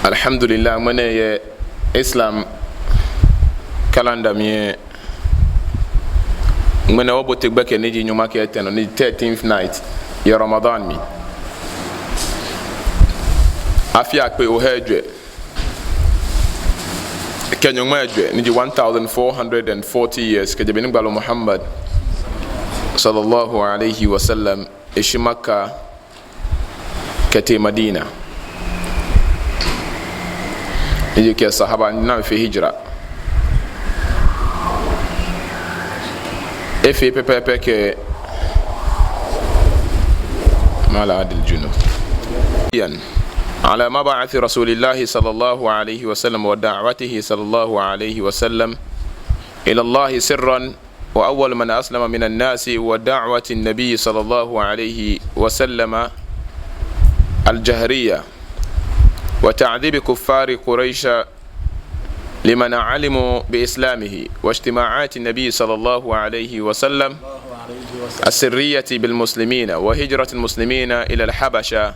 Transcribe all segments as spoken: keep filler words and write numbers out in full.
Alhamdulillah, ŋmɛnɛ yɛ Islam calendar mli lɛ, ŋmɛnɛ wɔbote gbɛkɛ ni ji nyɔŋma kɛ etɛ nɔ, ni ji thirteenth night yɛ Ramadan mli. Afi akpe ohai ejwɛ kɛ nyɔŋmai ejwɛ, ni ji one thousand four hundred and forty years kɛjɛ be ni gbalɔ Muhammad sallallahu alayhi wa sallam eshi Makka kɛtee Madina. Ni ji kɛ sahaba ni amɛfee hijra. Efee pɛpɛɛpɛ kɛ ما لا عدل جنوب. على مبعث رسول الله صلى الله عليه وسلم ودعوته صلى الله عليه وسلم إلى الله سرا، وأول من أسلم من الناس ودعوة النبي صلى الله عليه وسلم الجهرية، وتعذيب كفار قريش لمن علموا بإسلامه، واجتماعات النبي صلى الله عليه وسلم السرية بالمسلمين، وهجرة المسلمين إلى الحبشة،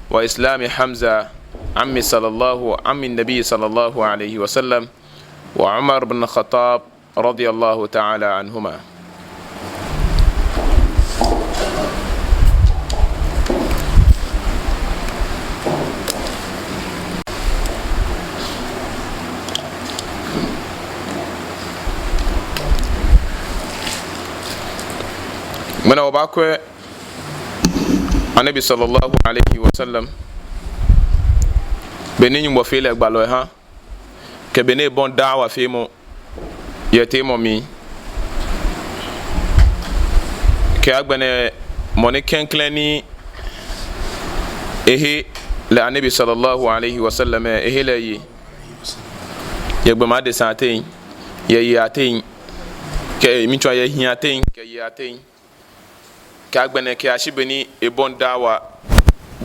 وإسلام حمزة عم صلى الله، عم النبي صلى الله عليه وسلم، وعمر بن الخطاب رضي الله تعالى عنهما. Ŋmɛnɛ wɔbaakwɛ Anabi sallallahu alayhi wa sallam, bɔ ni Nyɔŋmɔ fee lɛ gbalɔ eha, kɛ bɔ ni ebɔi da'wa feemɔ yɛ teemɔ mli. Kɛ agbɛnɛ mɔ ni klɛŋklɛŋ ni ehe lɛ Anabi sallallahu alayhi wa sallam, ehe lɛ eye. Yɛ gbɔmɛi adesai ateŋ, yɛ yei ateŋ, kɛ mitsɔɔ yɛ hii ateŋ, kɛ yei ateŋ. Kɛ agbɛnɛ kɛyashi bɔ ni ebɔi da'wa,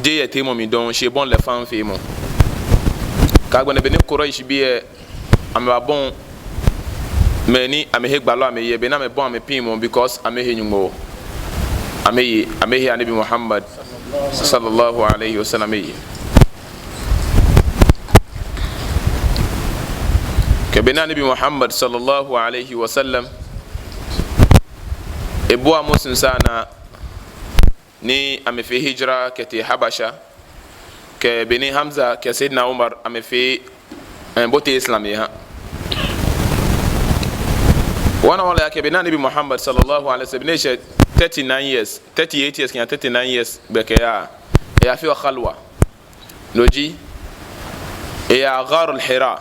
jeee yɛ teemɔ mli dɔŋŋ, shi ebɔi lɛ faŋŋ feemɔ. Kɛ agbɛnɛ bɔ ni Quraysh bii lɛ, amɛbabɔi mɛi ni amɛhe gbalɔ amɛye, bɔ ni amɛbɔi amɛpiŋmɔ, because amɛhe Nyɔŋmɔ, amɛye, amɛhe Anabi Muhammad sallallahu alayhi wa sallam eye. Kɛ bɔ ni Anabi Muhammad sallallahu alayhi wa sallam ebu amɛ shinsaa naa ni amɛfee hijra kɛtee Habasha, kɛ bɔ ni Hamza kɛ Sayyidina Umar amɛfee, eh, bote Islam eha. Wɔna wɔle akɛ bɔ ni Anabi Muhammad sallallahu alayhi wa sallam, bɔ ni eshɛ thirty-nine years, thirty-eight years kɛya thirty-nine years gbɛkɛ ya, eyafeɔ khalwa. No ji, eyaa Gharul Hira.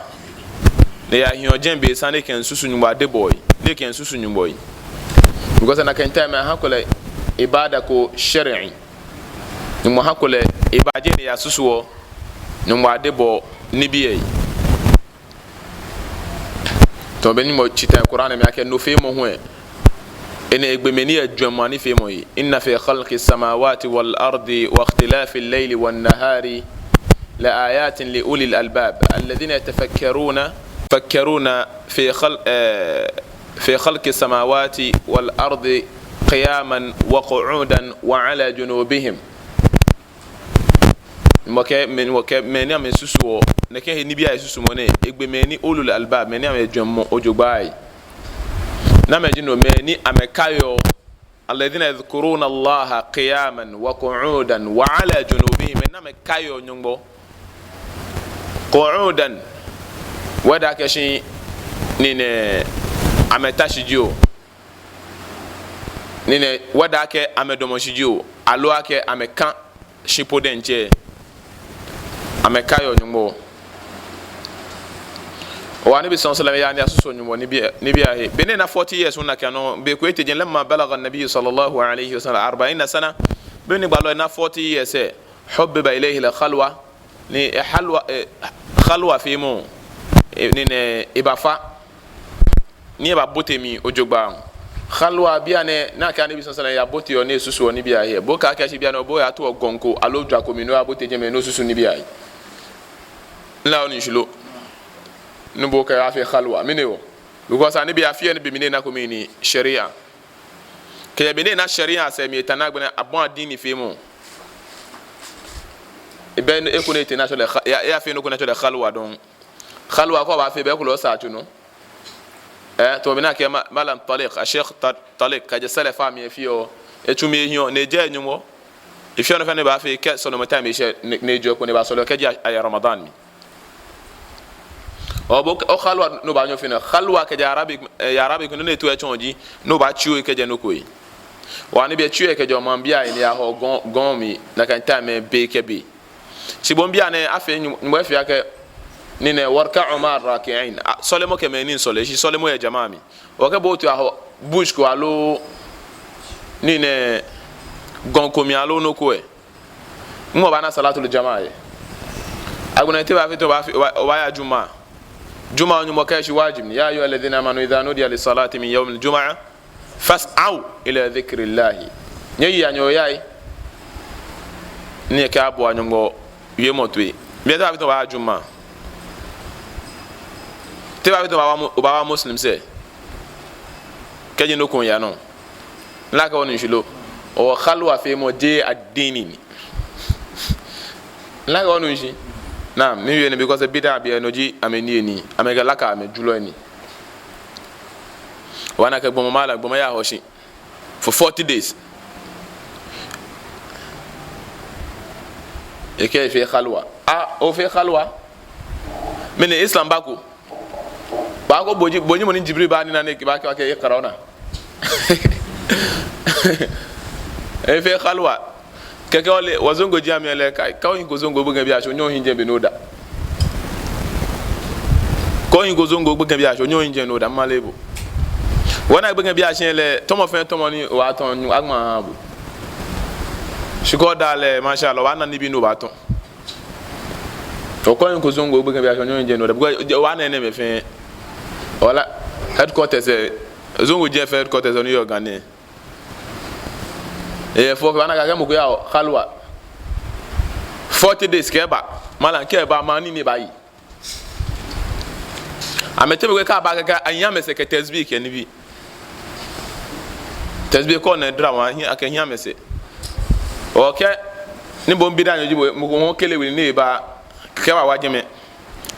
Ni eyahiɔ jɛmɛ be sane ni ekɛsusuɔ Nyɔŋmɔ adebɔɔ, ni ekɛsusuɔ Nyɔŋmɔ. Because nakai time lɛ ahakoɔ lɛ ibada ko shar'i. Nyɔŋmɔ hakoɔ lɛ, ebaje ni eyasusuɔ Nyɔŋmɔ adebɔɔ nibii lɛ. Tamɔ bɔ ni Nyɔŋmɔ tsĩ ta yɛ Qur'an mli akɛ nɔ feemɔ hu lɛ, enɛ egbe mɛi ni yɔɔ jwɛŋmɔ anifeemɔ he. إن في خلق السماوات والأرض واختلاف الليل والنهار لآيات لأولي الألباب الذين يتفكرون، يتفكرون في خلق، eh, في خلق السماوات والأرض قياما وقعودا وعلى جنوبهم. Nyɔŋmɔ kɛɛ, mɛi, Nyɔŋmɔ kɛɛ, mɛi ni amɛsusuɔ, nɛkɛ he nibii ahe susumɔ nɛɛ, egbe mɛi ni ulul albab, mɛi ni amɛjwɛŋmɔ ojogbaŋŋ. Namɛi ji no? Mɛi ni amɛkaiɔ, الذين يذكرون الله قياما وقعودا وعلى جنوبهم, mɛi ni amɛkaiɔ Nyɔŋmɔ qu'udan, whether akɛ shi ni nɛɛ amɛta shi jio, ni nɛɛ whether akɛ amɛdamɔ shi jio, aloo akɛ amɛka shi po diɛŋtsɛ, amɛkaiɔ Nyɔŋmɔ. Wa Anabi sallallahu alayhi wa sallam eyaa ni eyasusuɔ Nyɔŋmɔ nibii, nibii ahe. Be ni ena forty years hu nakai nɔŋŋ, be ko etee jɛmɛ, لما بلغ النبي صلى الله عليه وسلم أربعين سنة, be ni gbalɔ lɛ na forty years lɛ, حبب إليه الخلوة, ni, eh, halwa, eh, khalwa feemɔ, eh, ni nɛɛ ebafa, ni ebabote mli ojogbaŋŋ. Khalwa bianɛ, nakai Anabi sallallahu alayhi wa sallam eyaboteɔ ni esusuɔ nibii ahe. Bo kɛ akɛ shi bianɛ bo oyatao gɔŋ ko aloo jwa ko mli ni oyabote jɛmɛ ni osusu nibii ahe. Nla oni shilo. Ni bo kɛ afee khalwa. Mɛni hewɔ? Because Anabi afeee ni be mli ni ena ko mli ni sharia. Kɛ be ni ena sharia sɛɛ mli eta ni agbɛnɛ abɔi adini feemɔ. Ebɛ eko ni etee ni atsɛɔ lɛ kha-, eya, eyafee nɔ ko ni atsɛɔ lɛ khalwa dɔŋŋ. Khalwa kɛ obaafee, bɛ ekolɛ osa tsu nɔ. Eh, tamɔ bɔ ni akɛɛ ma-, Malam Tariq, Sheikh Tar-, Tariq, kɛjɛ Salaf amli efeɔ, etsu mli ehiɔ, ni ejɛɛɛ Nyɔŋmɔ. Efeɔ nɔ fɛɛ nɔ ni ebaafee, kɛ sɔlemɔ time eshɛ, ni, ni ejɔɔ kpo ni ebasɔleɔ kɛji a-, aya Ramadan mli. Ɔɔ, bo, okhalwa ni obaanyɛ ofee nɛ. Khalwa kɛjɛ Arabic, eh, Arabic nɔ ni etsɔɔ ji, ni obaatsi ohe kɛjɛ nɔ ko he. Wa ni bɛ tsi ohe kɛjɛ maŋbii ahe ni yahɔɔ gɔŋ, gɔŋ mli, nakai time lɛ be kɛ be. Shi bo bianɛ afee Nyɔŋ-, Nyɔŋmɔ efee akɛ, nii nɛɛ, warka'u ma'a raki'in. A, sɔlemɔ kɛ mɛi ni sɔleɔ, shi sɔlemɔ yɛ jama mli. Okɛ bo otu yahɔɔ bush ko aloo, nii nɛɛ, gɔŋ ko mli aloo nɔ ko lɛ, Nyɔŋmɔ baana salatul jama lɛ. Agbɛnɛ te obaafee tɛŋŋ, obaafe-, oba-, obaaya Juma. Juma Nyɔŋmɔ kɛɛ shi wajib ni. Ya ayyuhalladhina amanu idha nudiya lissalati min yawmil jumu'ati fas'aw ila dhikrillahi. Nyɛyea nyɛyaa, ni nyɛkɛbua Nyɔŋmɔ wiemɔ toi. Bianɛ te obaafee tɛŋŋ obaaya Juma? Te obaafee tɛŋŋ obaawa mu-, obaawa Muslim sɛɛ? Kɛji nɔ ko yaa nɔ. Mile akɛ onu shishi lo? Ɔɔ, khalwa feemɔ jeee addini ni. Mile akɛ onu shishi? Naam, miwie nɛ because bid'a bii lɛ no ji amɛniyenii, amɛkɛ laka amɛjulɔi nii. Obaana akɛ gbɔmɔ malam, gbɔmɔ yahɔɔ shi for forty days. Ekɛɛ efee khalwa. Ah, ofee khalwa? Mɛni Islam bako? Bako bo ji, bo ji mɔ ni Jibril banina ni ekɛɛ, bakɛɛ, bakɛɛ, iqra ona. Efee khalwa. Kɛkɛ ole, wɔzongo ji amɛ lɛ, kɛ, kɛ ohiŋ ko zongo gbekɛbii ashɔ, onyɛŋ ohiŋ jɛmɛ be ni oda. Kɛ ohiŋ ko zongo gbekɛbii ashɔ, onyɛŋ ohiŋ jɛmɛ ni oda, male bo. Wɔna gbekɛbii ashɛ lɛ, tɔmɔ fɛɛ tɔmɔ ni obaatɔ̃, agba bo. Shi kɛ oda lɛ, masha Allah, obaana nibii ni obaatɔ̃. Okɛ ohiŋ ko zongo gbekɛbii ashɔ, onyɛŋ ohiŋ jɛmɛ ni oda. Because obaana enɛɛmɛi fɛɛ. Wala, headquarters lɛ, zongo ji fɛɛ headquarters ni yɔɔ Ga nɛɛ. Efee, obaana akɛ mɔ ko yaa khalwa forty days kɛba, malam kɛba, maŋ nɛɛ ni ebaye. Amɛteŋ mɔ ko kɛba kɛkɛ, anyiɛ amɛsɛɛ kɛ tasbih kɛ nibii. Tasbih ko ni dara wa, hi-, akɛnyiɛ amɛsɛɛ. Okɛɛ, ni bo bid'anyo ji bo, mɔ ko hɔ̃ɔ kelewele ni eba, kɛba wa jɛmɛ.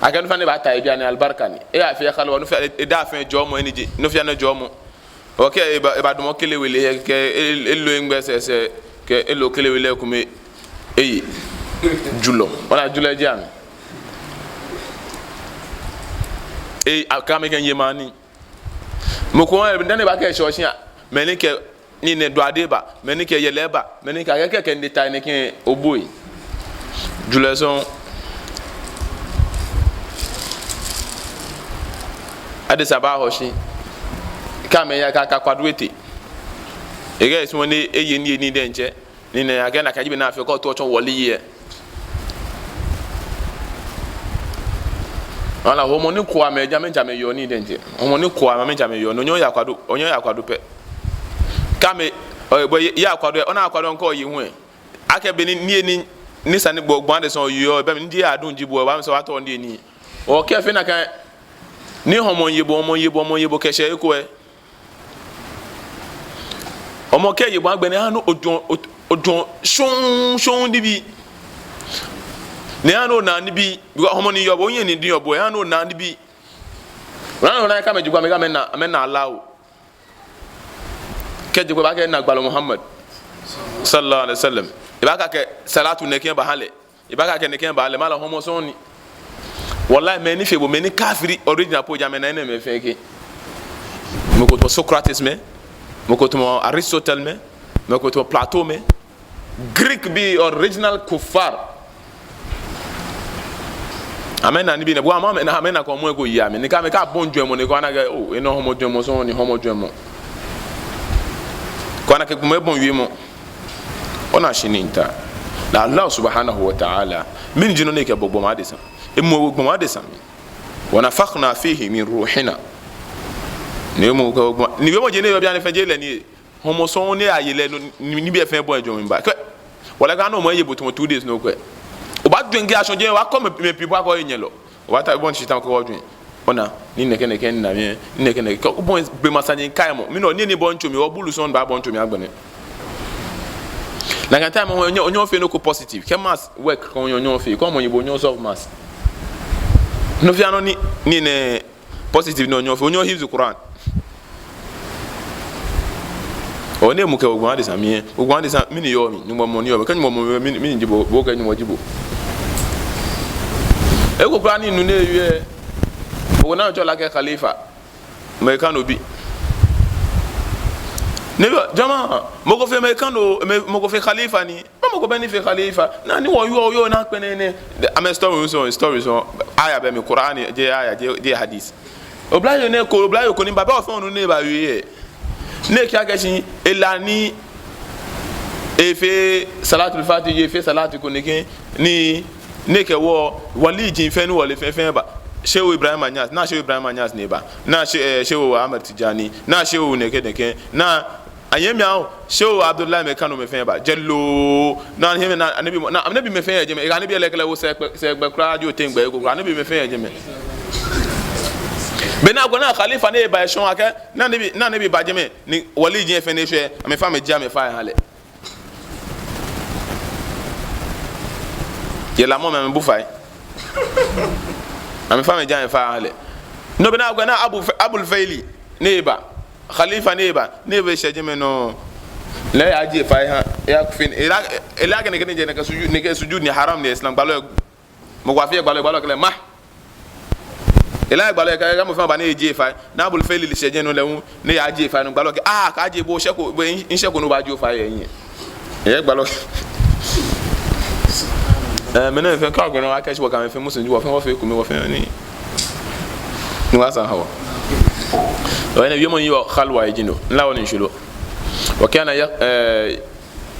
Akɛ nɔ fɛɛ nɔ ni baata ebianɛ albarka ni. Eyafee khalwa, nɔ fɛɛ, eda fɛɛ jɔɔmɔ, eniji, nɔ fɛɛ nɔ jɔɔmɔ. Okɛɛ eba, ebadamɔ kelewele lɛ kɛ e-, elo egbɛi sɛɛ sɛɛ kɛ elo kelewele lɛ kome eye julɔ. Ona julɔ ji amɛ. Eye, akɛ amɛkɛye maŋ nɛɛ. Mɔ ko eba dani ebakɛɛ shɔshia, mɛni kɛ nii nɛɛ duade ba, mɛni kɛ yɛlɛ ba, mɛni kɛ akɛ kɛ nɛɛ ta nɛɛ kɛ oboi. Julɔ sɔŋŋ. Adesa baahɔɔ shi. Kɛ amɛya kɛ, kɛ Kwadu etee. Ekɛɛ esumɔɔɔ ni eye niyenii diɛŋtsɛ. Nii nɛɛ akɛ nakai ji bɔ ni afeɔ kɛ otaoɔ otsɔ wali lɛ. Wala, hɔmɔ ni kwaa amɛ, ja amɛ ja amɛyeɔ nii diɛŋtsɛ. Hɔmɔ ni kwaa amɛ, ja amɛyeɔ nii. Onyɛŋ oya Kwadu, onyɛŋ oya Kwadu pɛ. Kɛ amɛ, ɔ, bo ya Kwadu, ona Kwadu ŋkɔ yi hu. Akɛ beni niyenii, ni sa ni gbɔ, gbɔ adesa yeɔ, be mli ni ji adun ji bo, ba mi sɔ wa tɔ niyenii. Okɛɛ fɛɛ nakai, ni hɔmɔ ye bo, hɔmɔ ye bo, hɔmɔ ye bo kɛshɛ eko lɛ. Hɔmɔ kɛ eye bo agbɛnɛ, ehaa ni ojwɛŋ, o-, ojwɛŋ shɔŋŋ, shɔŋŋ nibii. Ni ehaa ni ona nibii, because hɔmɔ ni yɔɔ bo, onyɛ ni di yɔɔ bo, ehaa ni ona nibii. Ona, ona, kɛ amɛje gbɛ, amɛ, amɛna, amɛna Allah oo. Kɛje gbɛ, ebakɛɛ na gbalɔ Muhammad. Sallallahu alaihi wasallam. Ebakɛɛ akɛ salatu nɛkɛ baha lɛ. Ebakɛɛ akɛ nɛkɛ baha lɛ, malam, hɔmɔ sɔŋŋ ni. Wallahi, mɛi ni feɔ bo, mɛi ni kafiri original po ja amɛnaa enɛɛmɛi fɛɛ kɛ. Mɔ ko tamɔ Socrates mɛ, mɔ ko tamɔ Aristotle mɛ, mɔ ko tamɔ Plato mɛ. Greek bii original kuffar. Amɛnaa nibii nɛɛ, bo amɛ, amɛnaa, amɛnaa kɛ hɔmɔ ko ye amɛ. Ni kɛ amɛ, kɛ abɔi jwɛŋmɔ ni kɛ ana akɛ, oh, enɔ hɔmɔ jwɛŋmɔ sɔŋŋ ni, hɔmɔ jwɛŋmɔ. Kɛ ana akɛ gbɔmɔ ebɔi wiemɔ. Ona shishi ni nta. Ni Allah subhanahu wa ta'ala, mɛni ji nɔ ni ekɛbɔ gbɔmɔ adesa? Emɔ gbɔmɔ adesa mli. Wa nafakhna fihi min ruhina. Ni emɔ gbɔmɔ, ni wiemɔ ji ni yɔɔ bianɛ fɛɛ jeee lɛ ni. Hɔmɔ sɔŋŋ ni aye lɛ nɔ, ni, nibii fɛɛ bɔi jwɛŋmɔ ba. Kɛ, wala kɛ ana hɔmɔ eye bo tamɔ two days nɔ ko lɛ. Obaajwɛŋ kɛ ashɔ jɛŋ, obaakɔ mɛi, mɛi pii po akɔ enyɛ lɔ. Obaata, obɔi shi tamɔ kɛ ojwɛŋ. Ona, ni nɛkɛ nɛkɛ ni na mi, ni nɛkɛ nɛkɛ. Kɛ obɔi gbɛ ma sa ni kaimɔ. Mi nɔ, ni ni bɔ ntsomi, obulu sɔŋŋ ba bɔ ntsomi agbɛnɛ. Nakai time hu onyɛŋ, onyɛŋ ofee nɔ ko positive. Kɛ maths work, kɛ onyɛŋ, onyɛŋ ofee. Kɛ onyɛ bo onyɛŋ solve maths. Nɔ fɛɛ nɔ ni, ni nɛ positive ni onyɛŋ ofee. Onyɛŋ ohifz Quran. Ona emu kɛ ogbɔn adesa mli. Ogbɔn adesa mli ni yɔɔ mli. Nyɔŋmɔ mɔ ni yɔɔ mli. Kɛ Nyɔŋmɔ mɔ mli, mɛni ji bo, bo kɛ Nyɔŋmɔ ji bo. Eko kwraa ni minu ni eyɔɔ. Mɔ ko ni atsɛɔ lɛ akɛ Khalifa. Mɛi Kano bi. Ni bi, jama, mɔ ko fe mɛi Kano, mɛi, mɔ ko fe Khalifa ni. Mɔ ko bɛ ni fe Khalifa. Naa ni wɔyɔɔ, yɔɔ naa kpɛnɛ nɛ. Amɛ story sɔŋŋ, story sɔŋŋ. Aya bɛ mli, Quran, jeee aya, jeee, jeee hadith. Oblayoo nɛɛ ko, oblayoo ko ni ba, bɛ ofee onu ni eba wie yɛ. Ni ekɛɛ akɛ shi, ela ni efee Salatul Fatih, efee salati ko nɛkɛ, ni, ni ekɛ wɔ, wali ji fɛɛ ni wɔle fɛɛ fɛɛ ba. Shehu Ibrahim Inyas, naa Shehu Ibrahim Inyas ni ba. Naa She-, eh, Shehu Ahmad Tijani, naa Shehu nɛkɛ nɛkɛ, naa Ayemi awo, Shehu Abdullahi mɛi Kano mɛi fɛɛ ba. Jɛloo, naa Anabi, naa Anabi mɛi fɛɛ yɛ jɛmɛ. Ekɛɛ Anabi lɛ kɛlɛ wo sɛɛ gbɛ, sɛɛ gbɛ kwraa jio teŋ gbɛ eko kwraa. Anabi mɛi fɛɛ yɛ jɛmɛ. Be ni akwɛ naa Khalifa ni eba eshɔŋ akɛ, naa Anabi, naa Anabi ba jɛmɛ, ni wali ji fɛɛ ni eshwɛ, amɛfa amɛjie amɛfai aha lɛ. Yɛ lamɔ mli amɛbu fai. Amɛfa amɛjie amɛfai aha lɛ. No be ni akwɛ naa Abu Fe-, Abul Fayli ni eba. Khalifa ni eba, ni eba eshɛ jɛmɛ nɔ. Lɛ eyajie fai aha, eya kufin, ela, ela akɛ nɛkɛ ni jɛ nɛkɛ sujud, nɛkɛ sujud ni haram ni Islam gbalɔ. Mɔ ko afee gbalɔ, gbalɔ kɛɛ lɛ ma. Ela gbalɔ kɛɛ, kɛɛ mɔ fɛɛ mɔ ba ni ejie fai. Naa Abul Fayli lɛ shɛ jɛmɛ nɔ lɛ hu, ni eyajie fai nɔ gbalɔ kɛɛ, ah, kaajie bo shɛko, bo n-, nshɛko ni obaajie fai yɛ nyiɛ. Eyɛ gbalɔ. Eh, mɛni fɛɛ ka gbalɔ akɛ shi wɔkɛ amɛ fɛɛ Muslim ji wɔ fɛɛ wɔfee ekome wɔ fɛɛ ni. Ni wɔsa ha wɔ. Wɔ enɛ wiemɔ ni yɔɔ khalwa eji no. Nla wɔ ni nshwɛ lo. وكان ي-، eh,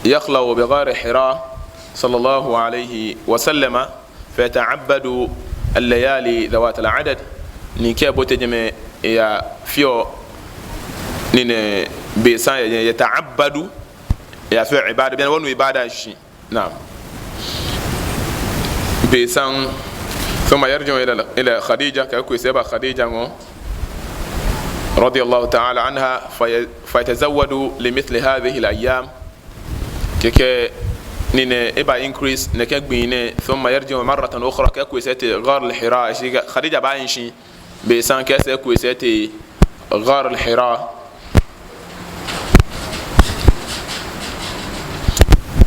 يخلو بغار حراء صلى الله عليه وسلم فيتعبد الليالي ذوات العدد. Ni kɛ ebote jɛmɛ eyafeɔ nii nɛɛ be saŋ yɛ, يتعبد, eyafeɔ ibada, bianɛ wɔnu ibada shishi. Naam. Be saŋ, ثم يرجع إلى، إلى خديجة, kɛ eku esɛɛ eba Khadija ŋɔɔ, رضي الله تعالى عنها, في-، فيتزود لمثل هذه الأيام. Kɛkɛ nii nɛɛ eba increase nɛkɛ gbii nɛɛ, ثم يرجع مرة أخرى, kɛ eku esɛɛ tee غار الحراء, shi Khadija baahi shi be saŋ kɛ esɛɛ eku esɛɛ tee غار الحراء.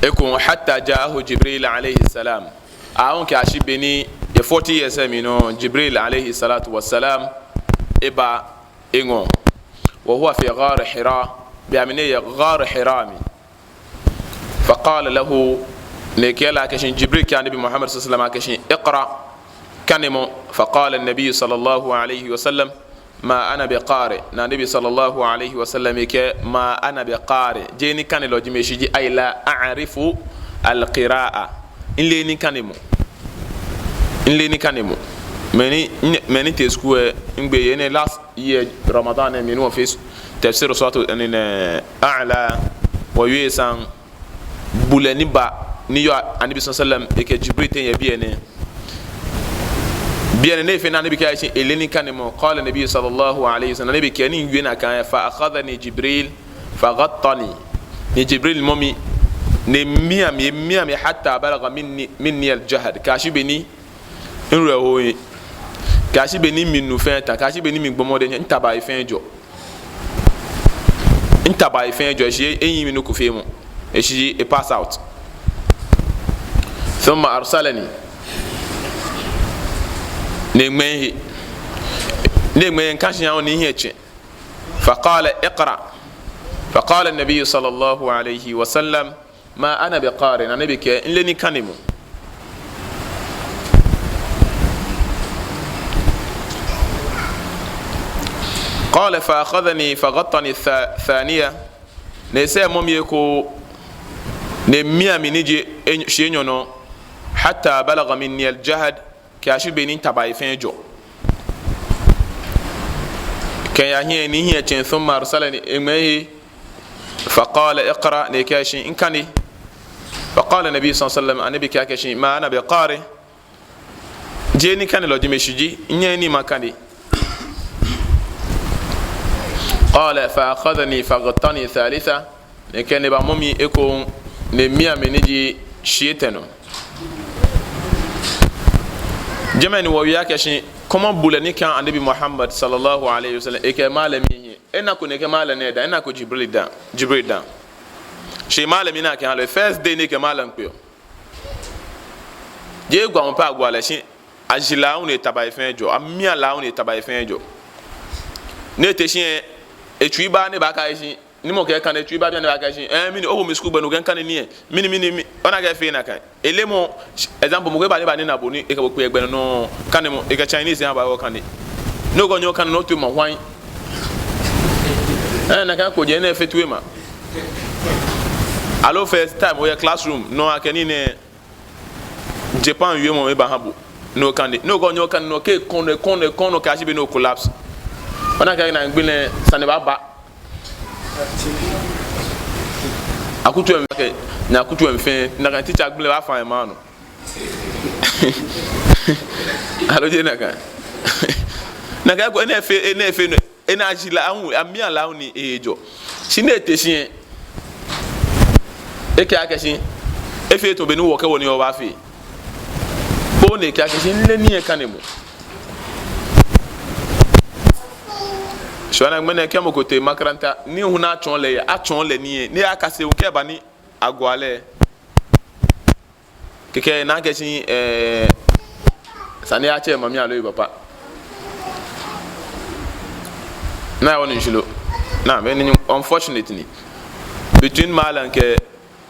Ekoŋŋ حتى جاءه جبريل عليه السلام. Aahu kɛyashi be ni eyɛ forty years lɛ mli nɔ, Jibril عليه الصلاة والسلام eba eŋɔɔ. وهو في غار حراء, be mli ni eyɛ غار حراء mli. فقال له, ni ekɛɛ lɛ akɛ shi, Jibril kɛɛ Anabi Muhammad صلى الله عليه وسلم akɛ shi, اقرأ, kanemɔ. فقال النبي صلى الله عليه وسلم, ما أنا بقارئ. Ni Anabi صلى الله عليه وسلم ekɛɛ, ما أنا بقارئ. Jeee nikanemɔ ji mi, shi ji, أي لا أعرف القراءة. Mileee nikanemɔ. Mileee nikanemɔ. Mɛni, mɛni tee school lɛ, migbee yɛ nɛɛ last year Ramadan lɛ mli ni wɔfee tafsir Suratu, eh, A'la, wɔwie saŋ bulɛ ni ba, ni yɔɔ Anabi صلى الله عليه وسلم, ekɛ Jibril teŋ yɛ biɛ nɛɛ. Biɛ nɛɛ ni efee ni Anabi kɛɛ akɛ shi eleee nikanemɔ. قال النبي صلى الله عليه وسلم, Anabi kɛɛ ni miwie nakai, فأخذني جبريل فغطني. Ni Jibril mɔ mi, ni emia mi, emia mi, حتى بلغ مني، مني الجهد. Kɛyashi be ni miwerɛ ho, kɛyashi be ni minu fɛɛ ta, kɛyashi be ni migbɔmɔ diɛŋtsɛ, mitabai fɛɛ jɔ. Mitabai fɛɛ jɔ, eshi ehiii mi nɔ ko feemɔ. Eshi e pass out. ثم أرسلني. Ni eŋmɛɛ mihe. Ni eŋmɛɛ mihe, mika shi aahu ni mihiɛ tsɛ̃. فقال اقرأ. فقال النبي صلى الله عليه وسلم ما أنا بقارئ. Anabi kɛɛ, mileee nikanemɔ. قال فأخذني فغطني الث-، ثانية. Ni esɛɛ mɔ mi ekoŋŋ, ni emia mi ni ji e-, shii enyɔ nɔ. حتى بلغ مني الجهد. Kɛyashi be ni mitabai fɛɛ jɔ. Kɛya hiɛ ni mihiɛ tsɛ̃, ثم أرسلني, eŋmɛɛ mihe. فقال اقرأ, ni ekɛɛ shi mikane. فقال النبي صلى الله عليه وسلم, Anabi kɛɛ akɛ shi, ما أنا بقارئ. Jeee nikanemɔ ji mi, shi ji, minyɛŋ ni makane. قال فأخذني فغطني ثالثة. Ni ekɛɛ ni eba mɔ mi ekoŋŋ, ni mia mli ni ji shii etɛ nɔ. Jɛmɛ ni wɔwie akɛ shi, kɔmɔ bulɛ ni kã Anabi Muhammad sallallahu alaihi wasallam, ekɛ malami hiɛ. Enako ni ekɛ malami lɛ da, enako Jibril da, Jibril da. Shi malami ni ekɛhã lɛ, first day ni ekɛ malami kpeɔ. Jeee gwaamɔ pɛ agwa lɛ shi, aji lɛ aahu ni etaba he fɛɛ jɔ, amia lɛ aahu ni etaba he fɛɛ jɔ. Ni ete shi lɛ, etsui ba ni ebaakɛɛ shi, ni mɔ kɛɛ kane, etsui ba bianɛ ni ebaakɛɛ shi, eh, mɛni, owo mi skul gbɛ ni okɛɛ mikane nii lɛ, mɛni, mɛni, mɛni, ona akɛ efeee nakai. Eleee mɔ, example, mɔ ko eba ni ebanina bo ni ekɛ bo kpe yɛ gbɛ nɔ, kanemɔ, ekɛ Chinese lɛ aba okane. Ni okɛ onyɛ okane ni otoi ma hwan. Eh, nakai ko jɛ ni efee toi ma. Aloo first time oyɛ classroom, no akɛ nii nɛɛ Japan wiemɔ ebahã bo. Ni okane. Ni okɛ onyɛ okane, no kɛ kɔnɔ, kɔnɔ, kɔnɔ, kɛyashi be ni o collapse. Ona akɛ naagbee lɛ sane baaba. Akutsei amli kɛ, ni akutsei amli fɛɛ, nakai teacher gbi lɛ baafã emaŋ nɔ. Aloo jeee nakai. Nakai ko, enɛ efee, enɛ efee nɔ. Enɛ aji lɛ aahu, amia lɛ aahu ni ejɔ. Shi ni ete shi lɛ, ekɛɛ akɛ shi, efee tamɔ bɔ ni wɔkɛɛ wɔ ni wɔbaafee. Koni ekɛɛ akɛ shi, mileee nii lɛ kanemɔ. Shi ona ŋmɛnɛ kɛ mɔ ko tee makaranta, ni hu ni atsɔɔ lɛ, atsɔɔ lɛ nii lɛ, ni akase, okɛba ni agwa lɛ. Kɛkɛ ni akɛɛ shi, eh, sane lɛ atsɛ mami aloo epapa. Ona, onu shishi lo? Naa, mɛni, unfortunate ni. Between malam kɛ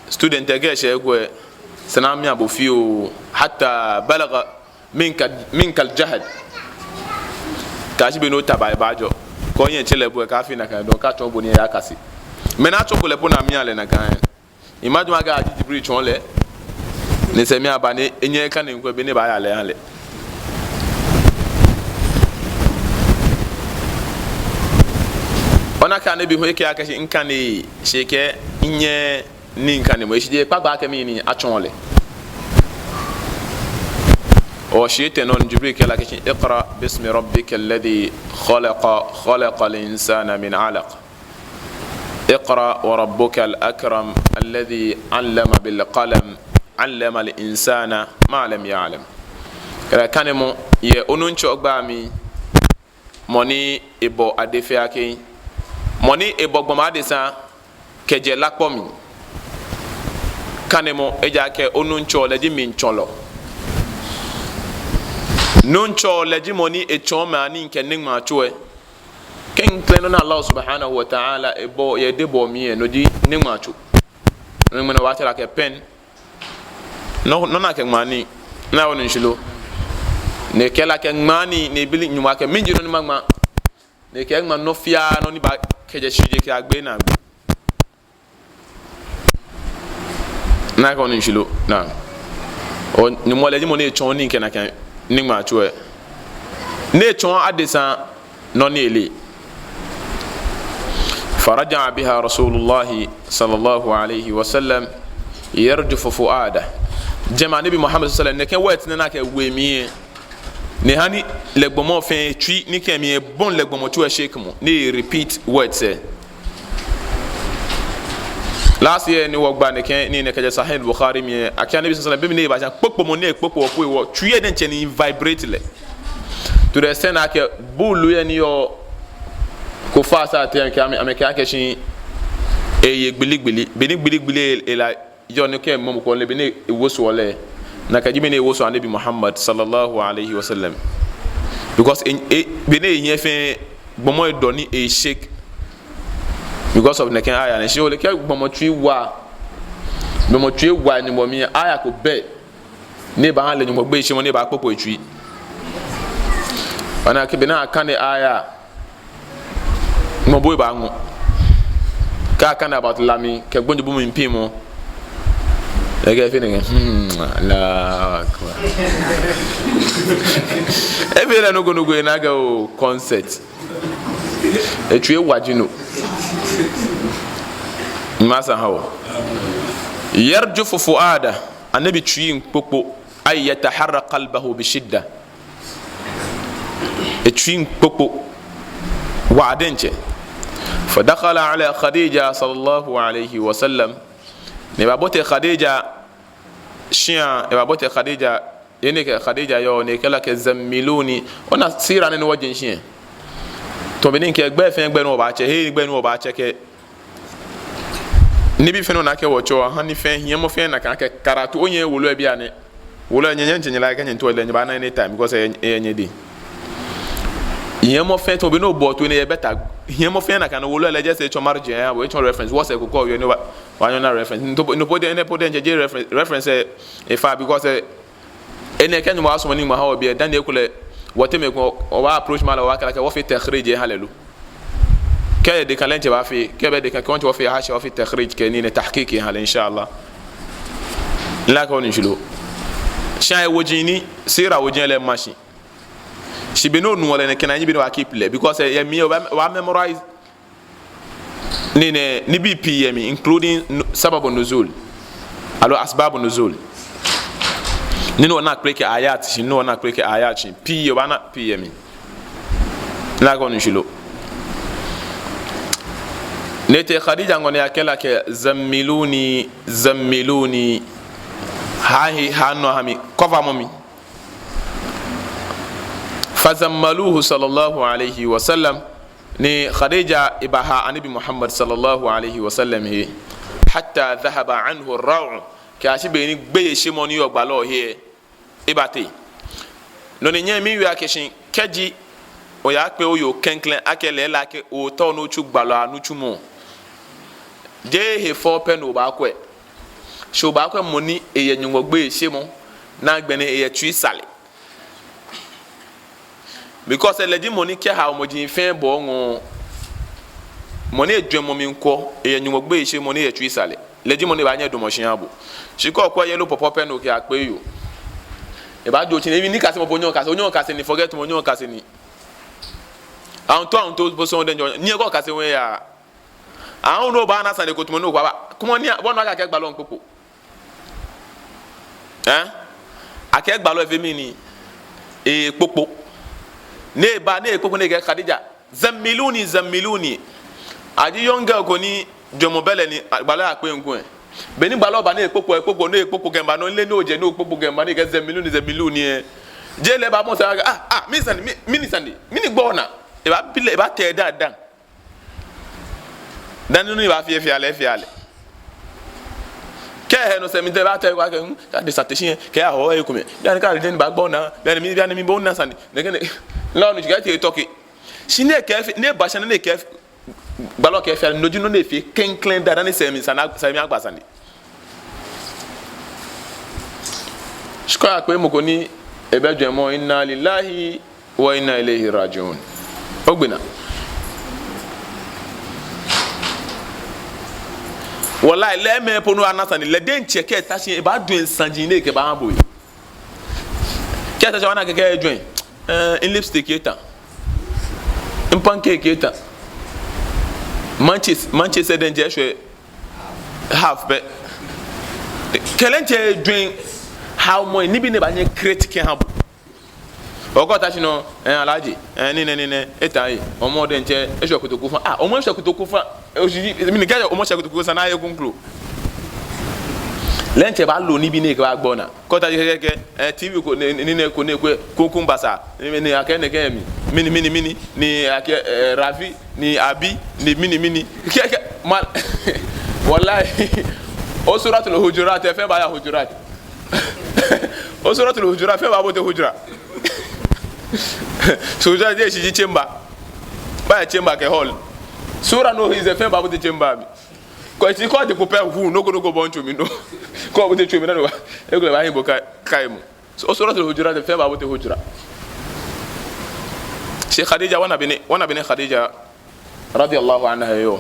student kɛ shɛ kwɛ, sane lɛ amia bo fioo, hatta balagha minka, minkal jahd. Kɛyashi be ni otaba lɛ baajɔ. Kɛ onyɛ tsɛ lɛ bo lɛ, kaafee nakai dɔŋŋ, kɛ atsɔɔ bo nii lɛ eyakase. Mɛi ni atsɔɔko lɛ po ni amia lɛ nakai. Imagine akɛ aji Jibril tsɔɔ lɛ. Ni sɛɛ mli aba ni enyɛ ekane ŋkwɛ be ni ebaaya lɛ ehã lɛ. Ona akɛ Anabi hu ekɛɛ akɛ shi mikane, shi ekɛɛ minyɛɛɛ nii kanemɔ, eshi jeee kpakpa akɛ mɛni atsɔɔ lɛ. Ɔ, shii etɛ nɔ ni Jibril kɛɛ lɛ akɛ shi, "Iqra bismi rabbikal ladhi khalaqa, khalaqal insana min alaq." "Iqra wa rabbukal akram alladhi allama bil qalam, allamal insana ma lam ya'lam." Kɛlɛ kanemɔ yɛ onuŋtsɔ gbɛi amli, mɔ ni ebɔ ade fɛɛ kɛ, mɔ ni ebɔ gbɔmɔ adesa kɛjɛ lakpɔ mli. Kanemɔ, ejaakɛ onuŋtsɔ lɛ ji mlitsɔlɔ. Nuŋtsɔ lɛ ji mɔ ni etsɔɔ mɛi anii kɛ niŋmaa tso lɛ. Klɛŋklɛŋ nɔ ni Allah subhanahu wa ta'ala ebɔ yɛ edebɔɔ mli lɛ, no ji niŋmaa tso. No ŋmɛnɛ wɔtsɛ lɛ akɛ pen. Nɔ, nɔ ni akɛŋmaa nii. Naa, onu shishi lo? Ni ekɛɛ lɛ akɛ ŋmaa nii, ni ebi lɛ Nyɔŋmɔ akɛ mɛni ji nɔ ni maŋma. Ni ekɛɛ eŋma nɔ fɛɛ nɔ ni ba kɛjɛ shishijee kɛyagbe naagbee. Naa, onu shishi lo? Naa. Ɔ, Nyɔŋmɔ lɛ ji mɔ ni etsɔɔ nii kɛ nakai niŋmaa tso lɛ. Ni etsɔɔ adesa nɔ ni eleee. Faraja'a biha Rasulullahi sallallahu alayhi wa sallam yarjufu fu'adah. Jɛmɛ Anabi Muhammad sallallahu alayhi wa sallam, nɛkɛ words nɛɛ ni akɛwo emli lɛ, ni ehani lɛ gbɔmɔ fɛɛ tsui ni kɛ mli lɛ bɔi lɛ gbɔmɔ tso lɛ shakemɔ, ni e repeat words lɛ. Last year ni wɔgba nɛkɛ nii nɛɛ kɛjɛ Sahih Bukhari mli lɛ, akɛ Anabi sallallahu alayhi wa sallam, be mli ni eba sane kpokpomɔ ni ekpokpo po hewɔ, tsui lɛ diɛŋtsɛ ni vibrate lɛ. To the extent akɛ buulu lɛ ni yɔɔ kuffar saa tɛŋŋ kɛ amɛ, amɛkɛɛ akɛ shi eye gbili gbili. Be ni gbili gbili lɛ la yɔɔ ni kɛ mɔ ko lɛ, be ni ewosoɔ lɛ, nakai ji be ni ewosoɔ Anabi Muhammad sallallahu alayhi wa sallam. Because e, e, be ni ehiɛ fɛɛ gbɔmɔ lɛ dɔ ni e shake. Because of nɛkɛ aya nɛɛ, shi ole akɛ gbɔmɔ tsui wa, gbɔmɔ tsui wa ni bɔ mli aya ko bɛ ni baahã lɛ Nyɔŋmɔ gbeyeishemɔ ni baakpokpo etsui. Ona akɛ be ni akane aya, mɔ bo ebaaŋɔ. Kɛ akane about lami kɛ gbonyo bu mli piŋmɔ, ekɛɛ efee nɛkɛ, hmm, Allahu Akbar. Efee lɛ nɔ ko nɔ ko, ena akɛ oo, concert. Etsui wa ji no. Masa hawo. Yarjufu fu'adah. Anabi tsui miikpokpo. Ay yataharrak qalbahu bi shidda. Etsui miikpokpo waa diɛŋtsɛ. Fadakhala ala Khadija sallallahu alayhi wa sallam. Ni ebabote Khadija shĩa, ebabote Khadija, yɛ ni ekɛ Khadija yɔɔ, ni ekɛɛ lɛ akɛ zammiluni. Ona sira nɛɛ ni wɔje shishi. Tamɔ bɔ ni mikɛɛ gbɛi fɛɛ gbɛi ni wɔbaatsɛ, hei gbɛi ni wɔbaatsɛ kɛ nibii fɛɛ ni ona akɛ wɔtsɛɔ, ahã nii fɛɛ, hiɛmɔ fɛɛ nakai akɛ karatu, onyɛ wolo lɛ bianɛ. Wolo lɛ nyɛ, nyɛ, nyɛ, nyɛ, like, nyɛ to lɛ, nyɛbaana anytime, because eyɛ, eyɛ nyɛdɛŋ. Hiɛmɔ fɛɛ tamɔ bɔ ni obɔ toi nɛɛ yɛ better. Hiɛmɔ fɛɛ nakai nɔŋŋ, wolo lɛ just etsɔ marji, eh, etsɔ reference. Wɔsɛɛ ko kɔ yɛ ni wa, wa nyɔ na reference. No po, no po diɛŋtsɛ, no po diɛŋtsɛ jeee reference, reference, eh, efa, because, eh, enɛ kɛ Nyɔŋmɔ sumɔ ni eŋma ahã wɔ biɛ, dani ekolɛ wɔteŋ mɛi komɛi, wɔbaa approach malam, wɔbaakɛɛ lɛ akɛ wɔfee takhrij ahã lɛ lo. Kɛ ede kan lɛ ŋtsɛ baafee, kɛ ebɛ ede kan kɛ ŋtsɛ wɔfee hashiya, wɔfee takhrij kɛ nii nɛɛ, tahqiq ahã lɛ, inshallah. Mile akɛ onu shishi lo. Shi eyɛ woji ni, sira woji lɛ ma shi. Shi be ni onu lɛ nɛkɛ, na nibii ni obaa keep lɛ, because, eh, yɛ mli lɛ obaa, obaa memorize nii nɛɛ, nibii pii yɛ mli, including nu-, sababu nuzul, aloo asbabu nuzul. Nii ni wɔnaa kpeleke ayat shi, nii ni wɔnaa kpeleke ayat shi. Pii yɛ, obaana pii yɛ mli. Mile akɛ onu shishi lo. Ni etee Khadija ŋɔɔ ni ekɛɛ lɛ akɛ zammiluni, zammiluni. Hã he, hã nɔ hã mi, cover-mɔ mi. Fazammaluhu sallallahu alayhi wa sallam. Ni Khadija ebahã Anabi Muhammad sallallahu alayhi wa sallam he. Hatta dhahaba anhu ar-raw'u. Kɛyashi be ni gbeyeishemɔ ni yɔɔ gbalɔ lɛ he lɛ, ebatee. No ni nyɛmi, miwie akɛ shi kɛji oyakpe oyoo klɛŋklɛŋ akɛ lɛɛlɛŋ akɛ ootao ni otsu gbalɔ lɛ anitsumɔ, jeee hefɛo pɛ ni obaakwɛ. Shi obaakwɛ mɔ ni eyɛ Nyɔŋmɔ gbeyeishemɔ, ni agbɛnɛ eyɛ tsuisalɛ. Because lɛ ji mɔ ni kɛ haomɔi fɛɛ bɔ eŋɔɔ, mɔ ni ejwɛŋmɔ mli kwɔ, eyɛ Nyɔŋmɔ gbeyeishemɔ, ni eyɛ tsuisalɛ. Lɛ ji mɔ ni baanyɛ edamɔ shi eha bo. Shi kɛ okwɛ yellow pɔpɔ pɛ ni okɛyakpe yoo, ebaajo otsi nɛɛ, ebi nikasemɔ po onyɛŋ okase, onyɛŋ okase nii, forget-mɔ, onyɛŋ okase nii. Ahuntoo, ahuntoo po sɔŋŋ diɛŋtsɛ, ni kɛ okase hu eyaa. Ahuntoo obaana sane ko tamɔ ni okwɛ aba. Kwɛmɔ ni, bo onu akɛ gbalɔ miikpokpo. Eh? Akɛ gbalɔ lɛ efee mɛni? Ekpokpo. Ni eba, ni ekpokpo ni ekɛɛ Khadija, zammiluni, zammiluni. Eji young girl ko ni jwɛŋmɔ bɛ lɛ ni gbalɔ lɛ yakpe ŋkɔ lɛ. Be ni gbalɔ lɛ ba ni ekpokpo, ekpokpo, ni ekpokpo kɛmiiba, no lɛ ni ojɛ ni okpokpo kɛmiiba ni ekɛɛ zammiluni, zammiluni lɛ, jeee lɛ ebaamɔ sane akɛ, ah, ah, mɛni sane, mɛni, mɛni sane, mɛni gbɛ onaa? Ebaabi lɛ, ebaatee daa daa. Dani nɔ ni baafee lɛ, efee lɛ, efee lɛ. Kɛ ehe nɔ sɛɛ mli tɛ ebaatee ewa akɛ, hmm, kɛ adesa te shi lɛ, kɛ aho ekomɛi, bianɛ kɛ ale dɛŋ ni baagba onaa, bianɛ mi, bianɛ mi bo ona sane. Nɛkɛ nɛɛ, lɛ onu shi kɛ etee etɔke. Shi ni ekɛɛ efee, ni eba shi ni ekɛɛ efee, gbalɔ kɛɛ efee lɛ, no ji nɔ ni efee klɛŋklɛŋ daa, dani sɛɛ mli sane, sɛɛ mli agba sane. Shi kɛ oyakpe mɔ ko ni ebɛ jwɛŋmɔ, inna lillahi wa inna ilayhi raji'un. Ogbe naa. Wallahi, lɛ mɛi po ni ana sane, lɛ diɛŋtsɛ kɛ eta shi, ebaajwɛŋ saji ni ekɛbaaha bo. Kɛ eta shi obaana akɛ, kɛ ejwɛŋ, eh, mi lipstick eta, mi pancake eta, manches, manches diɛŋtsɛ eshwɛ half pɛ. Kɛ lɛ diɛŋtsɛ ejwɛŋ haomɔi, nibii ni ebaanyɛ ecreate kɛha bo. Okɛ ota shi nɔ, eh, Alhaji, eh, nii nɛɛ, nii nɛɛ, eta lɛ, omɔ diɛŋtsɛ eshwɛ kotoku fã. Ah, omɔ eshwɛ kotoku fã. Eh, oshi, mɛni kɛ omɔ shwɛ kotoku fã, sa ni aye kunklo. Lɛ diɛŋtsɛ baalo nibii ni ekɛbaagba onaa. Kɛ ota shi kɛkɛ, eh, T V ko, nii, nii nɛɛ ko, nɛɛ ko, kunkun basa. Nii, nii, akɛ nɛkɛ mli. Mɛni, mɛni, mɛni, ni akɛ, eh, Rafi, ni Abi, ni mɛni, mɛni. Kɛkɛ, mal. Wallahi. O Suratul Hujurat, efɛɛ baaya Hujurat. O Suratul Hujurat, efɛɛ baabote Hujra. So Hujra jeee shishi, chamber. Baaya chamber kɛ hall. Sura ni ohi lɛ, efɛɛ baabote chamber mli. Kɛ oshi kɛ ode kpo pɛ, hu, nɔ ko nɔ ko bɔ ni otsu mli nɔ. Kɛ obote tsu mli nɔ, ekolɛ baahi bo ka, kaimɔ. So, o Suratul Hujurat, efɛɛ baabote Hujra. Shi Khadija, obaana bɔ ni, obaana bɔ ni Khadija radiyallahu anha yɔɔ.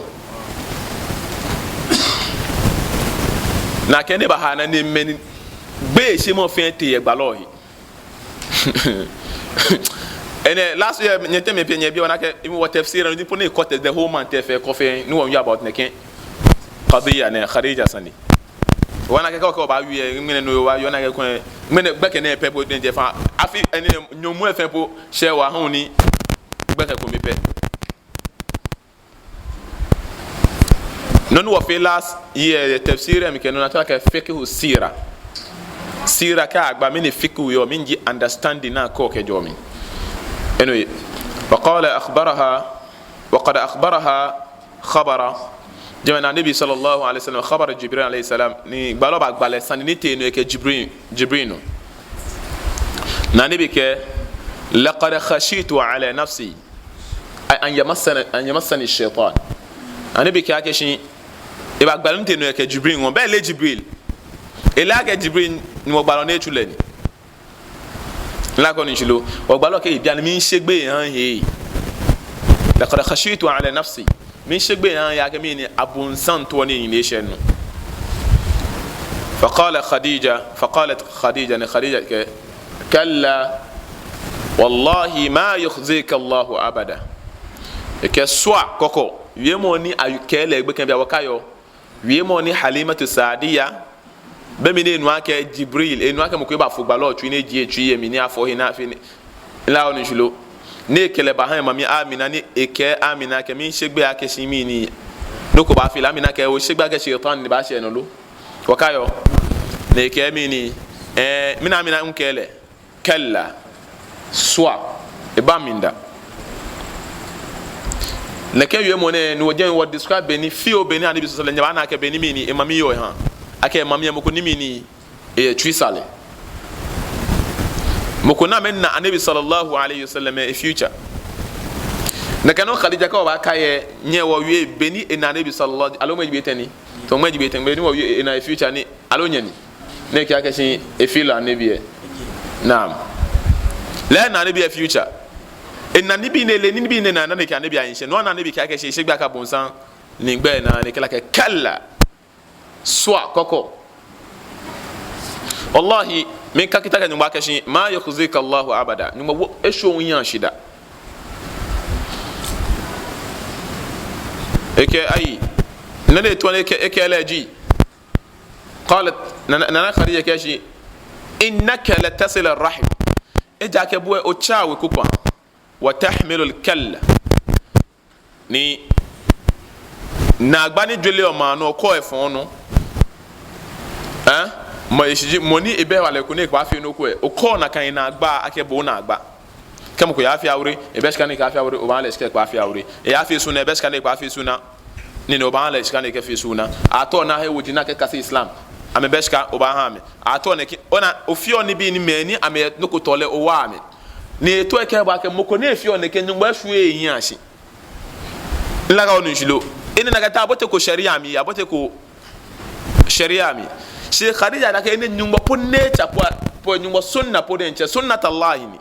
Nakai ni ebaha ni mɛni, gbeyeishemɔ fɛɛ tee yɛ gbalɔ lɛ he. Enɛ, last year, nyɛteŋ mɛi pii nyɛbi, obaana akɛ, even wɔ tafsir, ni po ni quote the whole month, efee kɔfɛ, ni wɔmiiwie about nɛkɛ qadiya nɛɛ, Khadija sane. Obaana akɛ, kɛ, kɛ obaawie, ŋmɛnɛ nɔ obaawie, obaana akɛ, kɔɛ, ŋmɛnɛ gbɛkɛ nɛɛ pɛ po diɛŋtsɛ fã. Afi, enɛ, nyɔɔŋ muu lɛ fɛɛ po, shɛ wa hu ni gbɛkɛ kome pɛ. Nɔ ni wɔfee last year yɛ tafsir lɛ mli kɛ nɔ ni atsɛɔ lɛ akɛ fiqhu sira. Sira kɛ agba mɛni fiqhu yɔɔ, mɛni ji understanding ni akɔ kɛjɛɔ mli. Anyway, wa qala akhbaraha, wa qad akhbaraha khabara. Jɛmɛ ni Anabi sallallahu alaihi wasallam khabara Jibril alayhi salam. Ni gbalɔ ba gba lɛ sane ni tee nɔ yɛ kɛ Jibril, Jibril nɔ. Ni Anabi kɛɛ, laqad khashitu ala nafsi. Ay, an yamassani, an yamassani shaitan. Anabi kɛɛ akɛ shi, eba gbalɔ ni tee nɔ yɛ kɛ Jibril ŋɔɔ, bɛ eleee Jibril. Eleee akɛ Jibril ni mɔ gbalɔ ni etsu lɛ ni. Ole akɛ onu shishi lo? Ogbalɔ kɛɛ bianɛ miishe gbeyei miha he. Laqad khashitu ala nafsi. Miishe gbeyei miha he akɛ mɛni, abonsam too ni nine shɛ nɔ. Faqala Khadija, faqalat Khadija, ni Khadija kɛɛ, kalla, wallahi ma yukhzika Allahu abada. Ekɛɛ sua kɔkɔ, wiemɔ ni akɛɛ lɛ gbekɛbiaa wɔkaiɔ. Wiemɔ ni Halimatu Saadiya, be mli ni enu akɛ Jibril, enu akɛ mɔ ko ebafo gbalɔ tsui ni ejie etsui yɛ mli ni afɔ he ni afee nii. Ole onu shishi lo? Ni ekɛ lɛ baha emami Amina ni ekɛɛ Amina akɛ miishe gbeyei akɛ shi mɛni, nɔ ko baafee lɛ. Amina kɛɛ oshe gbeyei akɛ shaitan ni baashɛ enɔ lo? Wɔkaiɔ. Ni ekɛɛ mɛni, eh, mina Amina ŋkɛɛ lɛ. Kalla. Sua. Ebaaa mli da. Nɛkɛ wiemɔ nɛɛ, ni wɔjɛ wɔ describe bɔ ni, fioo bɔ ni Anabi sallallahu alaihi wasallam, nyɛbaana akɛ bɔ ni mɛni, emami yɔɔ eha. Akɛ emami yɛ mɔ ko ni mɛni, eyɛ tsui sane. Mɔ ko ni amɛna Anabi sallallahu alaihi wasallam yɛ future. Nɛkɛ nɔ Khadija kɛɛ wɔbaakai yɛ, nyɛ wɔwie bɔ ni ena Anabi sallallahu, aloo mɛɛ ji be tɛŋŋ ni? Tɔ mɛɛ ji be tɛŋŋ, bɔ ni wɔwie ena yɛ future ni, aloo nyɛni? Ni ekɛɛ akɛ shi efeelɔ Anabi yɛ. Naam. Lɛ ena Anabi yɛ future. Ena nibii ni ele, nibii ni ena, ni ekɛɛ Anabi ayiŋ shɛ. No hewɔ ni Anabi kɛɛ akɛ shi eshe gbeyei akɛ abonsam. Ni gbɛ na ni ekɛɛ lɛ akɛ kalla. Sua kɔkɔ. Wallahi, miika kita kɛ Nyɔŋmɔ akɛ shi, ma yukhzika Allahu abada. Nyɔŋmɔ wo, eshwɛ ohiɛ shi da. Ekɛɛ ayi. Nɔ ni etao ni ekɛɛ, ekɛɛ lɛ ji. Qalat, Nana, Nana Khadija kɛɛ shi, innaka latasilu rahim. Ejaakɛ bo lɛ otsaa weku kpãa. Wa tahmilu al-kalla. Ni naagba ni jwere yɔɔ maŋ nɔ okɔɔ efɔŋ nɔ. Eh? Mɔ eshishi ji, mɔ ni ebɛ hewalɛ ko ni ekɛbaafee nɔ ko lɛ. Okɔɔ nakai naagba akɛ bo naagba. Kɛ mɔ ko yaafee aure, ebɛ shika ni ekɛbaafee aure, obaaha lɛ shika ekɛbaafee aure. Eyaafee suna, ebɛ shika ni ekɛbaafee suna. Ni ni obaaha lɛ shika ni ekɛfee suna. Atsɔɔ ni ahe woji ni akɛkase Islam. Amɛbɛ shika, obaaha amɛ. Atsɔɔ ni ekɛ, ona, ofeɔ nibii ni mɛi ni amɛyɛ nɔ ko tɔɔ lɛ owaa amɛ. Ni etao ekɛɛ bo akɛ mɔ ko ni efeɔ nɛkɛ Nyɔŋmɔ eshwieee ehiɛ shi. Ole akɛ onu shishi lo? Enɛ nakai ta, aboteko sharia mli, aboteko sharia mli. Shi Khadija na akɛ enɛ Nyɔŋmɔ po nature po, po Nyɔŋmɔ sunna po diɛŋtsɛ, sunnatullahi ni.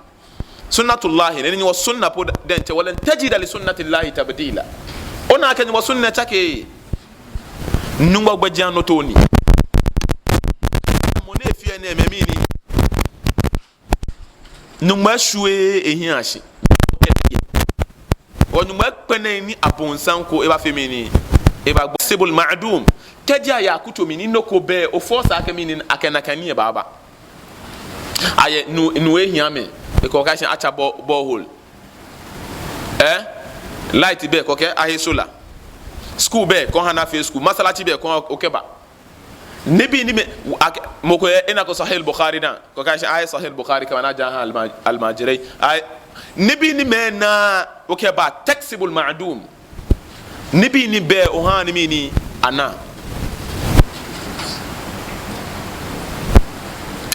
Sunnatullahi ni, enɛ Nyɔŋmɔ sunna po diɛŋtsɛ, walan tajida li sunnatillahi tabdila. Ona akɛ Nyɔŋmɔ sunna tsakeee. Nyɔŋmɔ gbɛjianɔtoo ni. Mɔ ni efeɔ enɛ mɛi mli ni. Nyɔŋmɔ eshwieee ehiɛ shi. Wɔ Nyɔŋmɔ ekpɛlɛɛɛ ni abonsam ko ebaafee mɛni, ebagbo. Taksibul ma'dum. Kɛji aya akutso mli ni nɔ ko bɛ, o force akɛ mɛni, akɛ nakai nii lɛ baaba. Ayɛ nu, nu ehiɛ amɛ. Ekɛɛ akɛ shi atsa bore, borehole. Eh? Light bɛ, kɛkɛ ahe solar. School bɛ, kɛha ni afee school. Masalaci bɛ, kɛha okɛba. Nibii ni mɛi, ak-, mɔ ko yɛ, enako Sahih Bukhari dã. Kɛkɛ ashi ayɛ Sahih Bukhari kɛba ni aja aha alma-, almajirai. Ayɛ, nibii ni mɛi naaa, okɛba taksibul ma'dum. Nibii ni bɛ, oha ni mɛni, ana.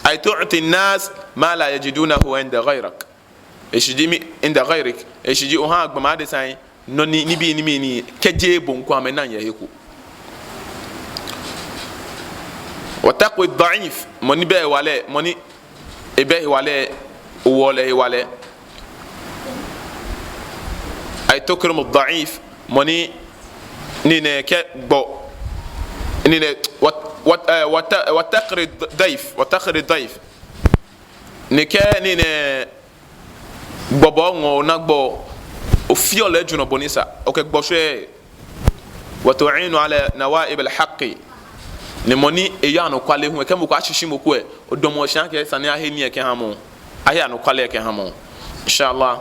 Ay tu'ti an-nas ma la yajidunahu inda ghayrak. Eshishi ji mɛni, inda ghayrik. Eshishi ji oha gbɔmɛi adesai nɔ ni, nibii ni mɛni, kɛjeee bo ŋkɔ amɛnaaa yɛ he ko. Wa taqwi ad-da'if, mɔ ni bɛ hewalɛ, mɔ ni ebɛ hewalɛ, owoɔ lɛ hewalɛ. Ay tukrimu ad-da'if, mɔ ni, ni nɛkɛ gbɔ, ni nɛ, wa, wa, eh, wa ta-, wa taqri ad-dayf, wa taqri ad-dayf. Ni kɛ, ni nɛ, gbɔbɔ ŋɔɔ ona gbɔ, ofeɔ lɛ jurɔ bɔ ni sa, okɛ gbɔ shwɛɔ. Wa tu'inu ala nawa'ib al-haqqi. Ni mɔ ni eyɔɔ anɔkwale hu, kɛ mɔ ko ashishi mɔ ko lɛ, odamɔ shi akɛ esa ni ahe nii lɛ kɛha mɔ, ahe anɔkwale lɛ kɛha mɔ. Inshallah,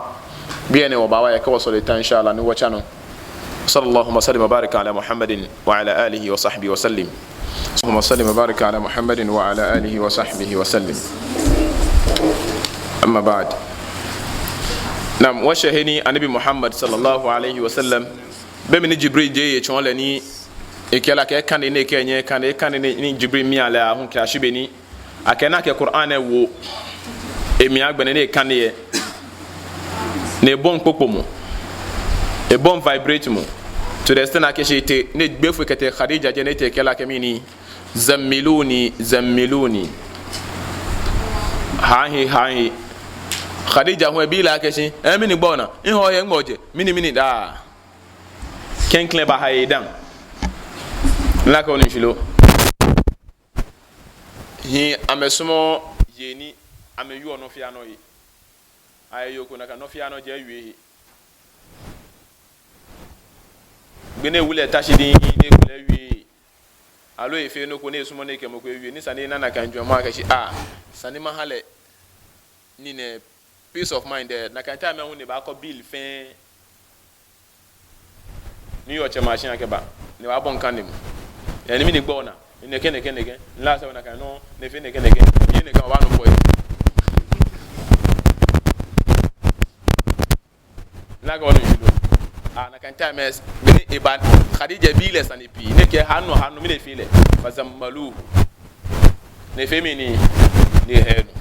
biɛ nɛɛ wɔbaawa yɛ kɛ wɔsɔle ta, inshallah, ni wɔtsa nɔ. صلى الله وسلم وبارك على محمد وعلى آله وصحبه وسلم. اللهم صل وبارك على محمد وعلى آله وصحبه وسلم. أما بعد. Naam, wɔshɛ he ni Anabi Muhammad صلى الله عليه وسلم, be mli ni Jibril jɛ etsɔɔ lɛ ni ekɛɛ lɛ akɛ ekane, ni ekɛɛ enyɛɛɛ ekane, ekane ni, ni Jibril mia lɛ aahu kɛyashi be ni akɛ na akɛ Qur'an lɛ wo emli agbɛnɛ ni ekane lɛ, ni ebɔi kpokpomɔ, ebɔi vibrate mɔ, to the extent akɛ shi etee ni egbe efɔ kɛtee Khadija jɛi ni etee ekɛɛ lɛ akɛ mɛni, "زملوني، زملوني." Haa mihe, haa mihe. Khadija hu ebi lɛ akɛ shi, "Eh, mɛni gbaa onaa? Miha oye, nɛgbɛ ojɛ? Mɛni, mɛni daa?" Klɛŋklɛŋ baha edaaŋ. Nakai onu shishi lo? Hii amɛsumɔɔ yei ni amɛwieɔ nɔ fɛɛ nɔ he. Ayɛ yoo ko nakai nɔ fɛɛ nɔ jeee ewie he. Agbɛnɛ ewu lɛ ta shi diŋŋ ni ekolɛ ewie he. Aloo efee nɔ ko ni esumɔɔ ni ekɛ mɔ ko ewie. Ni esa ni ena nakai jwɛŋmɔ akɛ shi, ah, esa ni maha lɛ nii nɛɛ peace of mind lɛ, nakai time lɛ hu ni ebaakɔ bill fɛɛ. Ni yɔɔ tsɛ machine akɛba, ni ebaabɔi kanemɔ. Ni mɛni gbaa onaa? Nɛkɛ, nɛkɛ, nɛkɛ. Ni lɛ esa ni nakai nɔ, ni efee nɛkɛ, nɛkɛ. Ni nɛkɛ obaanu pɔi. Nakai onu shishi lo? Ah, nakai time lɛ, be ni eba, Khadija bi lɛ sane pii. Ni ekɛɛ ha nɔ, ha nɔ, mɛni efee lɛ? فزملوه. Ni efee mɛni? Ni ehe nɔ.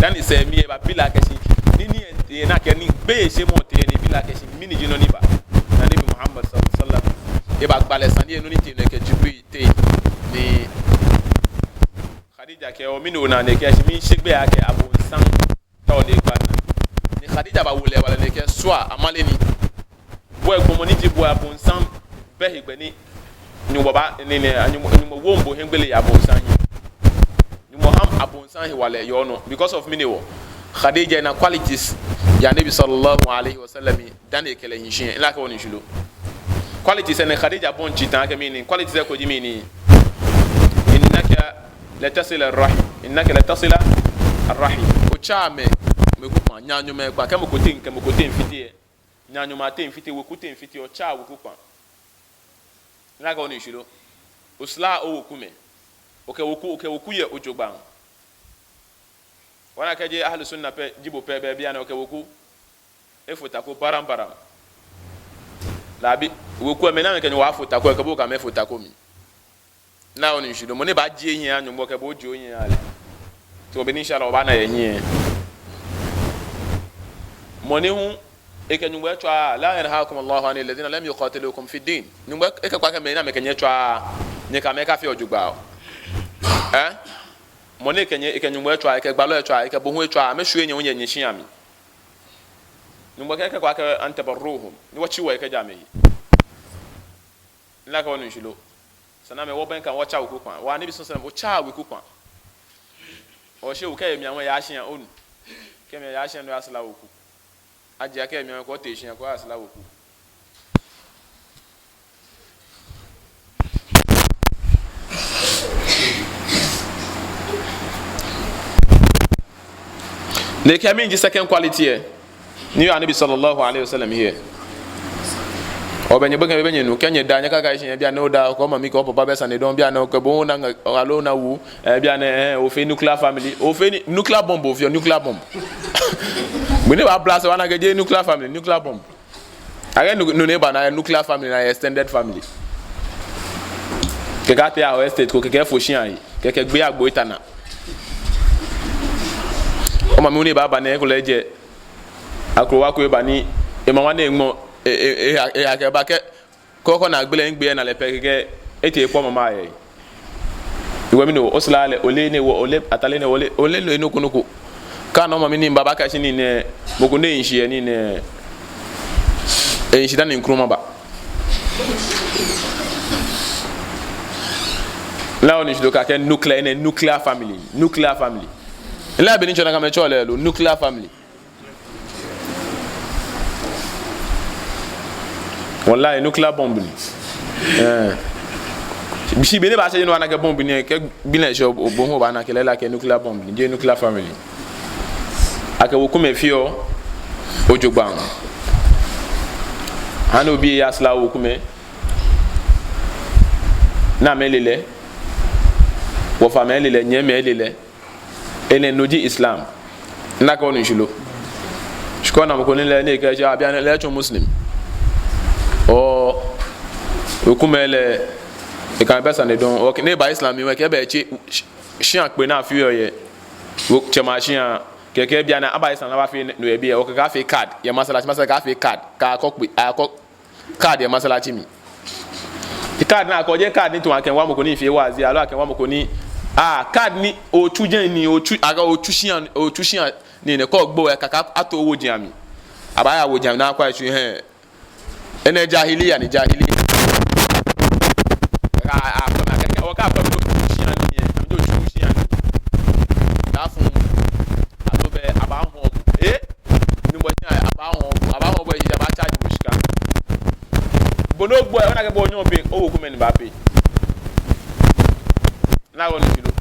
Dani sɛɛ mli ebabi lɛ akɛ shi, ni, ni, ena akɛ ni gbeyei shemɔ tee ni ebi lɛ akɛ shi, mɛni ji nɔ ni ba? Ni Anabi Muhammad صلى الله عليه وسلم, ebagba lɛ sane lɛ nɔ ni tee nɛkɛ Jibril tee. Ni Khadija kɛɛ, "Oo, mɛni ona?" Ni ekɛɛ shi, "Miishe gbeyei akɛ abonsam taoɔ ni egba minaa." Ni Khadija bawo lɛ wala ni ekɛɛ, "Sua, amale ni. Bo lɛ gbɔmɔ ni ji bo lɛ, abonsam bɛ hegbɛ ni Nyɔŋmɔ ba, ni, ni, Nyɔŋmɔ, Nyɔŋmɔ wooo bo hiɛgbele yɛ abonsam hiɛ. Nyɔŋmɔ haaa abonsam hewalɛ yɛ onɔ." Because of mɛni hewɔ? Khadija ena qualities yɛ Anabi صلى الله عليه وسلم dani ekɛ lɛ hi shi. Nakai onu shishi lo? Qualities lɛ ni Khadija bɔi tsitã akɛ mɛni? Qualities lɛ eko ji mɛni? إنك لتصل الرحم. إنك لتصل الرحم. Otsaa mɛi, mɛi weku kpãa, nanemɛi kpãa, kɛ mɔ ko teŋ, kɛ mɔ ko teŋ fite lɛ. Nanemɛi ateŋ fite, weku teŋ fite, otsaa weku kpãa. Nakai onu shishi lo? Oslaa owekumɛi. Okɛ weku, okɛ weku yɛ ojogbaŋŋ. Wɔna akɛ jeee Ahlu Sunna pɛ ji bo pɛ, bɛ bianɛ okɛ weku efo tako barambaram. Dabi, weku lɛ mɛi ni amɛkɛ Nyɔŋmɔ afo tako lɛ, kɛ bo okɛ amɛ efo tako mli. Nakai onu shishi lo? Mɔ ni baajie ohiɛ aha Nyɔŋmɔ kɛ bo ojie ohiɛ aha lɛ. Tamɔ bɔ ni inshallah wɔbaana yɛ hiɛ. Mɔ ni hu ekɛ Nyɔŋmɔ etswaa, لا ينهاكم الله عن الذين لم يقاتلوكم في الدين. Nyɔŋmɔ ekɛɛko akɛ mɛi ni amɛkɛ nyɛ etswaaa, nyɛkɛ amɛ akafea ojogbaŋŋ. Eh? Mɔ ni ekɛ nyɛ, ekɛ Nyɔŋmɔ etswaa, ekɛ gbalɔ etswaa, ekɛ bo hu etswaa, amɛshwie nyɛ hu yɛ nyɛshia mli. Nyɔŋmɔ kɛɛ, ekɛɛko akɛ أن تبروهم, ni wɔtsi wɔhe kɛjɛ amɛhe. Nakai onu shishi lo? Esa ni amɛ wɔbɛŋkɛ amɛ, wɔtsa weku kpãa. Wɔ Anabi صلى الله عليه وسلم, otsaa weku kpãa. Oshe okɛ emli aŋɔ yaa shia, onu. Kɛ emli yaa shia ni oyasra weku. Aji akɛ emli aŋɔ kɛ otee shia kɛ oyasra weku. Ni ekɛɛ mɛni ji second quality lɛ ni yɔɔ Anabi صلى الله عليه وسلم hiɛ? Obɛ nyɛ, bo kɛ, bɛ nyɛnu, kɛ nyɛda, nyɛkakaishi nyɛ bianɛ, oda, okɛ omami kɛ opapa bɛ sane dɔŋŋ bianɛ, okɛ bo hu ona ŋa, aloo ona wu, eh, bianɛ, eh, ofee nuclear family, ofee ni, nuclear bomb, ofeɔ nuclear bomb. Mɛi ni baa blast, wɔna akɛ jeee nuclear family, nuclear bomb. Akɛ nu-, nɔ ni eba ni ayɛ nuclear family ni ayɛ extended family. Kɛkɛ atee awo estate ko, kɛkɛ efo shia lɛ, kɛkɛ gbee agbo eta naa. Omami hu ni baaba nɛɛ, ekolɛ ejɛ akrowa ko eba ni emama ni eŋmɔ, e, e, e, e, akɛba kɛ kɔkɔ ni agbe lɛ, ni gbee na lɛ pɛ kɛkɛ etee ekpɔ mama lɛ. Hewɔ mɛni hewɔ? Oslaa lɛ, oleee ni ewo, oleee atade ni ewo, oleee, oleee nɔ ko nɔ ko. Kɛ ana omami ni miiba, baakɛɛ shi nii nɛɛ, mɔ ko ni ehi shi yɛ nii nɛɛ, ehi shi dani Nkrumah ba. Nakai onu shishi lo? Akɛɛ nuclear, enɛ nuclear family, nuclear family. Mile bɔ ni mitsɔɔ nakai, amɛtsɛɔ lɛ lo, nuclear family. Wallahi, nuclear bomb ni. Eh. Shi be ni ebaashɛ, no ana akɛ bomb ni, kɛ gbi lɛ shɛ, bo hu obaana akɛ lɛɛlɛŋ akɛ nuclear bomb ni, jeee nuclear family. Akɛ wekumɛi feɔ ojogbaŋŋ. Hani obi ya sla wo kumɛ. Namɛi le lɛ. Wɔfamɛi le lɛ, nyɛmɛi le lɛ. Enɛ no ji Islam. Nakai onu shishi lo? Shi kɛ ona mɔ ko ni lɛ, ni ekɛɛ shi, ah, bianɛ lɛ etsɔ Muslim. Ɔɔ, okumɛi lɛ, ekã bɛ sane dɔŋŋ. Ɔɔ, kɛ ni eba Islam mli, ekɛɛ bɛ etsɛ, shi, shia kpee ni afeɔ yɛ. Wo, tsɛ ma shia, kɛkɛ bianɛ aba Islam ni abafee no yɛ biɛ, ɔkɛɛ akɛfee card, yɛ masalachi, masalachi akɛfee card, kɛ akɔ kpee, akɔ card yɛ masalachi mli. Card ni akɔ jeee card ni tamɔ akɛwa mɔ ko ni fee waazi, aloo akɛwa mɔ ko ni, ah, card ni otsu jɛi ni otsu, akɛ otsu shia, otsu shia nii nɛɛ kɛ ogbo lɛ kaka ato woji amli. Abaaya woji amli ni akwa etsu hɛɛ. Enɛ jahiliya ni, jahiliya. Kɛ a, a, a, kɛ, kɛ, kɛ otsu shia nii, amɛjo otsu shia nii. Kafo. Aloo bɛ, abaahɔɔ. Eh? Ni mɔ ni abaahɔɔ, abaahɔɔ bo, eji abaa-charge bo shika. Bo ni ogbo lɛ, ona akɛ bo onyɛɔ o-pay, owekumɛi ni baa-pay. Nakai onu shishi lo?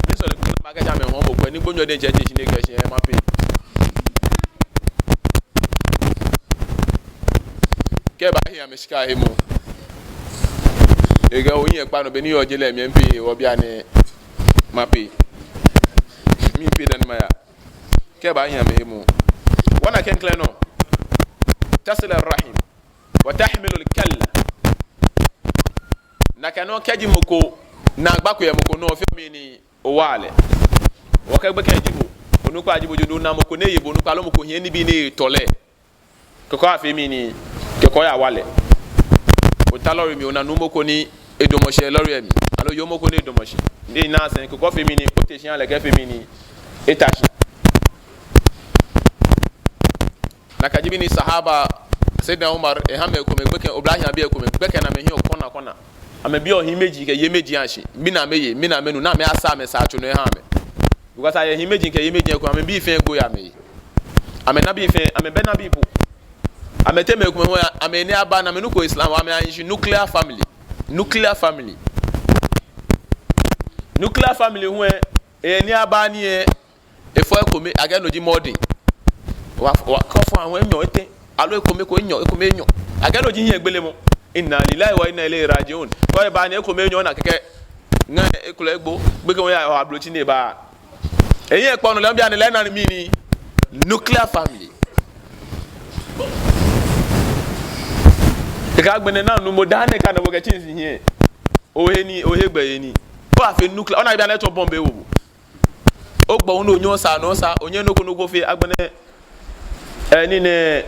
Ni sɔle gbɛ ni makɛɛ ja amɛhɔɔ bo kwɛ, ni gbonyo diɛŋtsɛ ete shi ni ekɛɛ shi, eh, ma-pay. Kɛ ebaahi amɛ shika hemɔ. Ekɛɛ ohiɛ kpa nɔ, be ni oyɔɔ je lɛ mli, mi-pay, wɔ bianɛ ma-pay. Mi-pay dani maya. Kɛ ebaahi amɛ hemɔ. Wɔna klɛŋklɛŋ nɔ. Tasilu rahim. Wa tahmilu kalla. Nakai nɔŋŋ kɛji mɔ ko naagba ko yɛ mɔ ko nɔ, ofeɔ mɛni, owa lɛ. Okɛ gbekɛ ji bo, onukpa ji bo, ona mɔ ko ni eye bo onukpa, aloo mɔ ko hiɛ nibii ni etɔ̃ lɛ. Kɛkɛ oyafee mɛni, kɛkɛ oyawa lɛ. Ota lɔri mli, ona nuumo ko ni edamɔ shi yɛ lɔri lɛ mli, aloo yoomo ko ni edamɔ shi. Ni ena sɛi, kɛkɛ ofee mɛni, ote shi oha lɛ kɛ efee mɛni, eta shi. Nakai ji bɔ ni sahaba, Sayyidina Umar, eha mɛi komɛi gbekɛ, oblahii abii komɛi gbekɛ ni amɛhiɛ kɔna kɔna. Amɛbiɔ hiimeji kɛ yeimeji ashi, mɛni amɛye, mɛni amɛnu, ni amɛyasa amɛsaatso nɔ eha amɛ. Because ayɛ hiimeji kɛ yeimeji ko, amɛbii fɛɛ gbo yɛ amɛhe. Amɛnabii fɛɛ, amɛbɛ nabii po. Amɛteŋ mɛi komɛi hu, amɛnine aba ni amɛnuko Islam, amɛyahi shi nuclear family. Nuclear family. Nuclear family hu lɛ, enine aba ni lɛ, efɔ ekome, akɛ no ji modern. Wa, wa, kɛ ofɔ ahun enyɔ etɛ, aloo ekome ko enyɔ, ekome enyɔ. Akɛ no ji hiɛgbelemɔ. Inna lillahi wa inna ilayhi raji'un. Kɛ eba ni ekome enyɔ ona kɛkɛ. Ŋa ekolɛ egbo, gbekɛ hu yaa ablotsiri ni eba. Ehiɛ kpa nɔ lɛ, bianɛ lɛ ena mɛni. Nuclear family. Ekã agbɛnɛ ni nuumo daa nɛɛ kã nɔ bo kɛ tsɛnsi hiɛ. Ohe nii, ohe gbɛ he nii. Bo afee nuclear, ona bianɛ etsɔ bomb ewo bo. Ogbɔ hu ni onyɛɛɛ osa nɔ osa, onyɛɛɛ nɔ ko nɔ ko ofee agbɛnɛ. Eh, nii nɛɛ,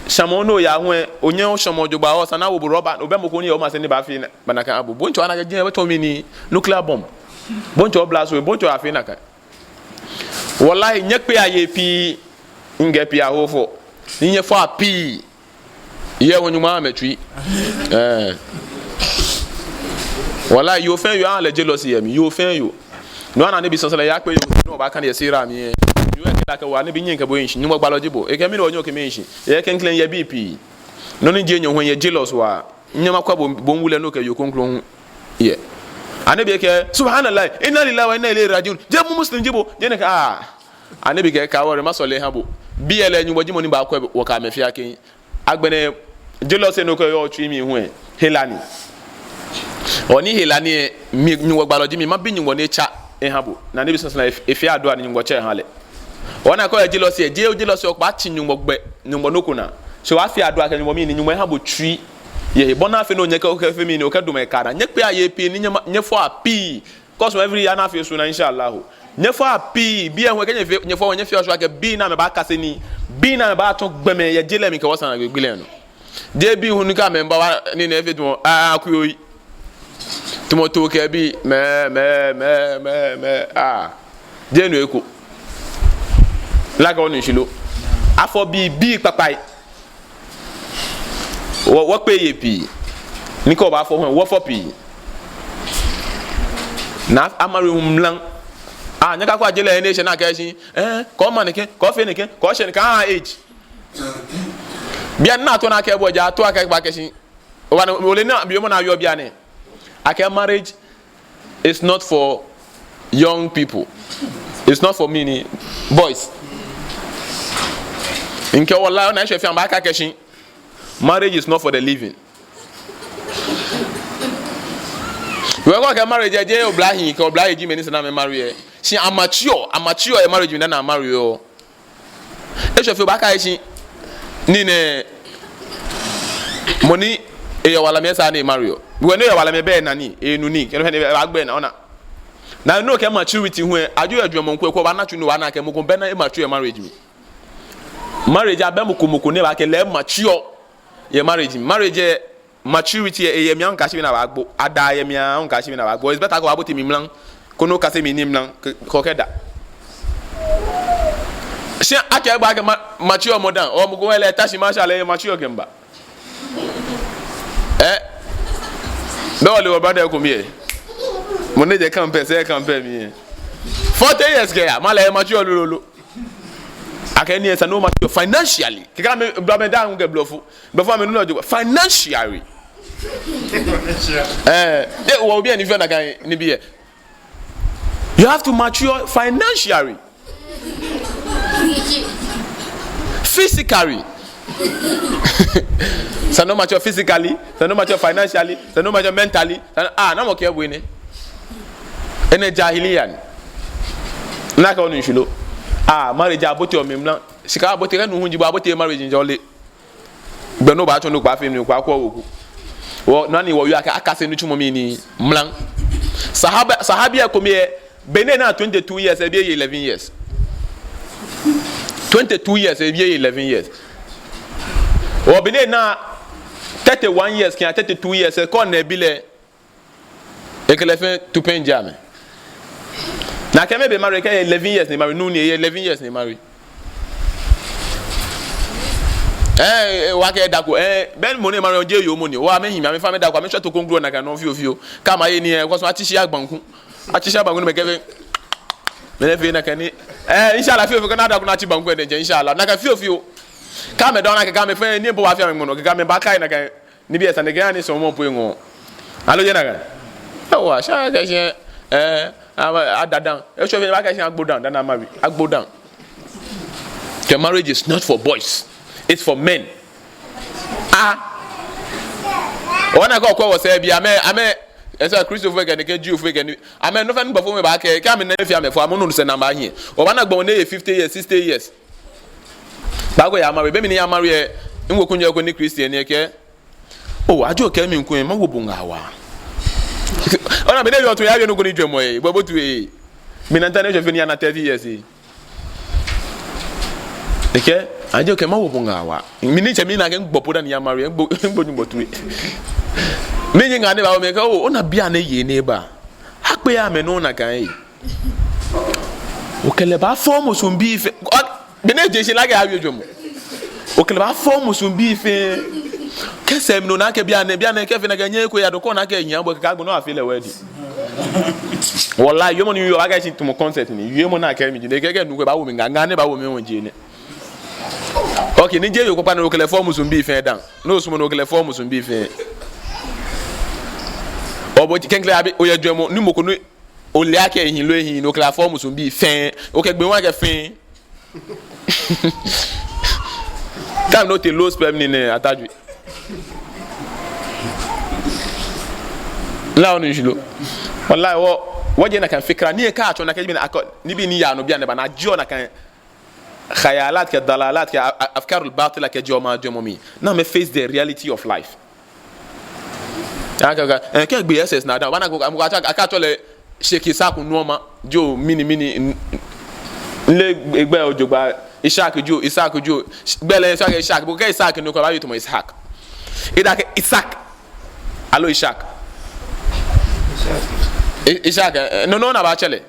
shamɔ ni oyaa hu lɛ, onyɛɛɛ oshamɔ jogbaŋŋ, esa ni awo bo rɔba, obɛ mɔ ko ni yɛ omasɛi ni baafee nakai aha bo. Bo ŋtsɔ ona akɛ jɛi, etsɔ mɛni, nuclear bomb. Bo ŋtsɔ blast away, bo ŋtsɔ afee nakai. Wallahi, nyɛkpea yei pii, ŋkɛ pii aho fɔ. Ni nyɛfɔa pii. Yei hu Nyɔŋmɔ aha amɛ tsui. Eh. Wallahi, yoo fɛɛ yoo aha lɛ jealousy yɛ mli, yoo fɛɛ yoo. No hewɔ ni Anabi sallallahu alaihi wasallam yakpe yoo, no wɔbaakane yɛ sira mli lɛ. Yoo lɛ kɛɛ lɛ akɛ, wa Anabi, nyɛŋkɛ bo hi shi, Nyɔŋmɔ gbalɔ ji bo. Ekɛɛ mɛni hewɔ nyɛkɛ mi hi shi? Ekɛɛ klɛŋklɛŋ yɛ bii pii. Nɔ ni ji enyɔ hu lɛ, eyɛ jealous waa. Nyɛmakwɛ bo, bo wu lɛ ni okɛ yoo kroko hu yɛ. Anabi kɛɛ, subhanallah, inna lillahi wa inna ilayhi raji'un. Jeee Muslim ji bo, jeee nakai, ah. Anabi kɛɛ, kaawɔre, masɔle maha bo. Biɛ lɛ Nyɔŋmɔ ji mɔ ni baakwɛ wɔ kɛ amɛ fɛɛ akɛ. Agbɛnɛ, jealousy ni okɛyɔɔ otsui mli hu lɛ, hela ni. Hewɔ ni hela ni lɛ, mi Nyɔŋmɔ gbalɔ ji mi, mabi Nyɔŋmɔ ni etsa eha bo. Ni Anabi sallallahu alaihi wasallam, efee adua ni Nyɔŋmɔ tsa eha lɛ. Ona akɛ jealousy, jeee jealousy, obaatsi Nyɔŋmɔ gbɛ, Nyɔŋmɔ nɔ ko naa. So obaafee adua akɛ Nyɔŋmɔ mɛni, Nyɔŋmɔ aha bo tsui. Yɛ he bɔ ni afee ni onyɛ kɛ, okɛfee mɛni, okɛdamɔ ekãa naa. Nyɛkpea yei pii ni nyɛma, nyɛfɔa pii. Cause every year ni afee suna, inshallah. Nyɛfɔa pii, biɛ hu kɛ nyɛfee, nyɛfɔ, nyɛfee sure akɛ bii ni amɛbaakase nii, bii ni amɛbaatsɔ gbɔmɛi yɛ je lɛ mli kɛ wɔsɛɛ naagbee gbi lɛ nɔ. Jeee bii hu ni kɛ amɛba wa ni nɛɛ efee tamɔ, ah, kuyo yi. Tamɔ too kɛ bii, mɛɛ, mɛɛ, mɛɛ, mɛɛ, mɛɛ, ah. Jeee no eko. Nakai onu shishi lo? Afɔ bii, bii kpakpai. Wɔ, wɔkpee yei pii. Ni kɛ obaafɔ hu lɛ, wɔfɔ pii. Ni a-marry hu mlaŋ. Ah, nyɛkakwɛa je lɛ he ni eshɛ ni akɛɛ shi, eh, kɛ oma nɛkɛ, kɛ ofee nɛkɛ, kɛ oshɛ nɛkɛ, ah, age. Bianɛ ni ato ni akɛɛ bo ja, ato akɛ ba kɛ shi. Obaana, ole ni biɛ mɔ ni yɔɔ bianɛ. Akɛɛ marriage is not for young people. It's not for mɛni, boys. Ŋkɛɛ wallahi, ona eshwɛ fɛɛ amɛbaaka kɛ shi. Marriage is not for the living. Wɔ kɛ akɛɛ marriage lɛ, jeee oblahii kɛ oblahii ji mɛi ni esa ni amɛ-marry lɛ. Shi a-mature, a-mature yɛ marriage mli dani a-marry-ɔ. Eshwɛ fioo baakɛɛ akɛshi nii nɛɛ, mɔ ni eyɛ wala mli lɛ esa ni e-marry-ɔ. Mɔ ni eyɛ wala mli lɛ, bɛ ena nii, enu nii, kɛ no fɛɛ ni ebaagbɛ naa, ona. Ni no kɛ maturity hu lɛ, ajɔ yɛ jwɛŋmɔ ko, kɛ obaana tsu ni obaana akɛ mɔ ko bɛ ni e-mature yɛ marriage mli. Marriage lɛ, bɛ mɔ ko mɔ ko ni baakɛɛ lɛ mature yɛ marriage mli. Marriage lɛ, maturity lɛ, eyɛ mli aahu kɛyashi be ni abaagbo. Ada yɛ mli aahu kɛyashi be ni abaagbo. It's better akɛ obaabote mli mra, koni okase mli nii mra, kɛ, kɛ okɛda. Shi akɛ egba akɛ ma-, mature mɔ dã, o mɔ ko lɛ eta shi, mashallah, emature kɛmiiba. Eh? Bɛ ole wɔ brother ko mli lɛ. Mɔ ni jɛ campus, eh, campus mli lɛ. Forty years kɛya, mɔ lɛ emature lolo. Akɛni esa ni o-mature financially. Kɛkɛ amɛ, bla, amɛdaaŋ kɛ blɔfo. Blɔfo amɛnuuu lɛ jogbaŋŋ. Financially. Eh, eh, wɔ obii ni fɛɛ nakai nibii lɛ. You have to mature financially. Physically. Esa ni o-mature physically, esa ni o-mature financially, esa ni o-mature mentally. Esa ni, ah, namɔ kɛɛ bo enɛ? Enɛ jahiliya ni. Nakai onu shishi lo? Ah, marriage aboteɔ mli mra. Shi kɛ abote, kɛ nuu hu ji bo, abote marriage ni jɔle. Gbɛ ni obaatsɔ ni okpa fɛɛ ni okpa kɔ weku. Wɔ, nɔ ni wɔyɔɔ akɛ akase nitsumɔ mli nii mra. Sahaba, sahabi lɛ kome lɛ, be ni ena twenty-two years lɛ, ebi eye eleven years. Twenty-two years lɛ, ebi eye eleven years. Wɔ, be ni ena thirty-one years kɛya thirty-two years lɛ, kɛ ona ebi lɛ, ekɛ lɛ fɛɛ tu pɛŋ ja amɛ. Nakai mɛi be marry kɛ eleven years ni e-marry, nuu ni eye eleven years ni e-marry. Eh, eh, wɔkɛɛ dako, eh, bɛ mɔ ni e-marry lɛ jeee yoomo ni. Wɔ, amɛhiɛ amɛfɛɛ amɛdako, amɛshwa toko ŋgro nakai nɔŋŋ fiofio. Kɛ amɛye nii lɛ, kɔsɔ atsĩ shi agbankuu. Atsĩ shi agbankuu ni amɛkɛɛ fɛɛ. Mɛni fee nakai ni. Eh, inshallah, fiofio, kɛ ona dako ni atsĩ agbankuu lɛ, jeee inshallah. Nakai fiofio. Kɛ amɛda, ona akɛ kɛ amɛfee nii po baafee amɛ ŋmɔlɔ, kɛ amɛbaakai nakai. Nibii lɛ esa ni kɛ ani sɔɔmɔ po eŋɔɔ. Aloo jeee nakai? Ewa, shi akɛɛ shi, eh, a, ada dã. Eshwɛ fioo baakɛɛ shi agbo dã, dani a-marry. Agbo dã. The marriage is not for boys. It's for men. Ah. Ona akɛ okwɛ wɔsɛɛ biɛ, amɛ, amɛ, esa Kristofoi kɛ nɛkɛ Jewfoi kɛ ni, amɛ nɔ fɛɛ ni gbɔfo mɛi baakɛɛ, kɛ amɛ nɛɛ fɛɛ amɛ fɔ, amɛ nɔ sɛɛ ni amɛbaahiɛ. Obaana gbɔmɔ ni eye fifty years, sixty years. Baagbo ya-marry, be mli ni ya-marry lɛ, miwekunyo ko ni Christian ni ekɛɛ, oh, ajɔ kɛ mi miku lɛ, mawo bo ŋaa waa. Ona, be ni eyɔɔ tun lɛ, eyɔɔ nɔ ko ni jwɛŋmɔ lɛ, bo obote lɛ. Mina nta ni eshwɛ fioo ni eyana thirty years lɛ. Ekɛɛ, ajɔ kɛ mawo bo ŋaa waa. Mi ni tsɛ mina akɛ migbɔ po dani ya-marry, migbo, migbo ni mibote lɛ. Mɛni ŋaa ni baawo mi, ekɛɛ, oh, ona bianɛ yei ni eba. Akpee amɛnɔ nakai lɛ. Okɛ lɛ baafɔ musuŋ bii fɛɛ. Ɔ, be ni eje shishi lɛ akɛ awie jwɛŋmɔ. Okɛ lɛ baafɔ musuŋ bii fɛɛ. Kɛ sɛɛ mli no ona akɛ bianɛ, bianɛ kɛ fee nakai nyɛ ko ya do ko ona akɛ nyɛ abɔ kɛ ka gbo no afee lɛ wedding. Wallahi, yoomo ni yɔɔ akɛ shi tamɔ concert ni. Yoomo nakai mli ji nɛkɛ, kɛ nuu ko baawo mi ŋaa, ŋaa ni baawo mi hu ji enɛ. Okay, ni jeee yoo kpakpa ni okɛ lɛ fɔ musuŋ bii fɛɛ dã. No sumɔ ni okɛ lɛ fɔ musuŋ bii fɛɛ. Ɔbɔ ji klɛŋklɛŋ abi, oyɛ jwɛŋmɔ, ni mɔ ko ni ole akɛ ehi loo ehiii, ni okɛ lɛ afɔ musuŋ bii fɛɛ. Okɛ gbee ŋwa kɛ fɛɛ. Time ni otee low sperm nii nɛɛ, ataa jwɛi. Aloo onu shishi lo? Wallahi, wɔ, wɔjɛ nakai fikra, ni ekã atsɔ nakai, nibii ni yaa nɔ bianɛ baana jio nakai khayalat kɛ dalalat kɛ a-, a-, afkarul batila kɛjɛ amɛjwɛŋmɔ mli. Ni amɛ face the reality of life. Akɛ, akɛ, eh, kɛ egbe S S naa dã, obaana akɛ, akɛ, akɛ, akɛtsɛɔ lɛ Sheikh Ishaq Nuoma, jio mɛni, mɛni, n-, nle egbɛi lɛ jogbaŋŋ, Ishaq jio, Ishaq jio, gbɛi lɛ Ishaq, Ishaq, bo kɛ Ishaq ni okɛɛ, obaawie tamɔ Ishaq. Eda akɛ Ishaq, aloo Ishaq. I-, Ishaq, eh, no, no, ni abaatsɛ lɛ.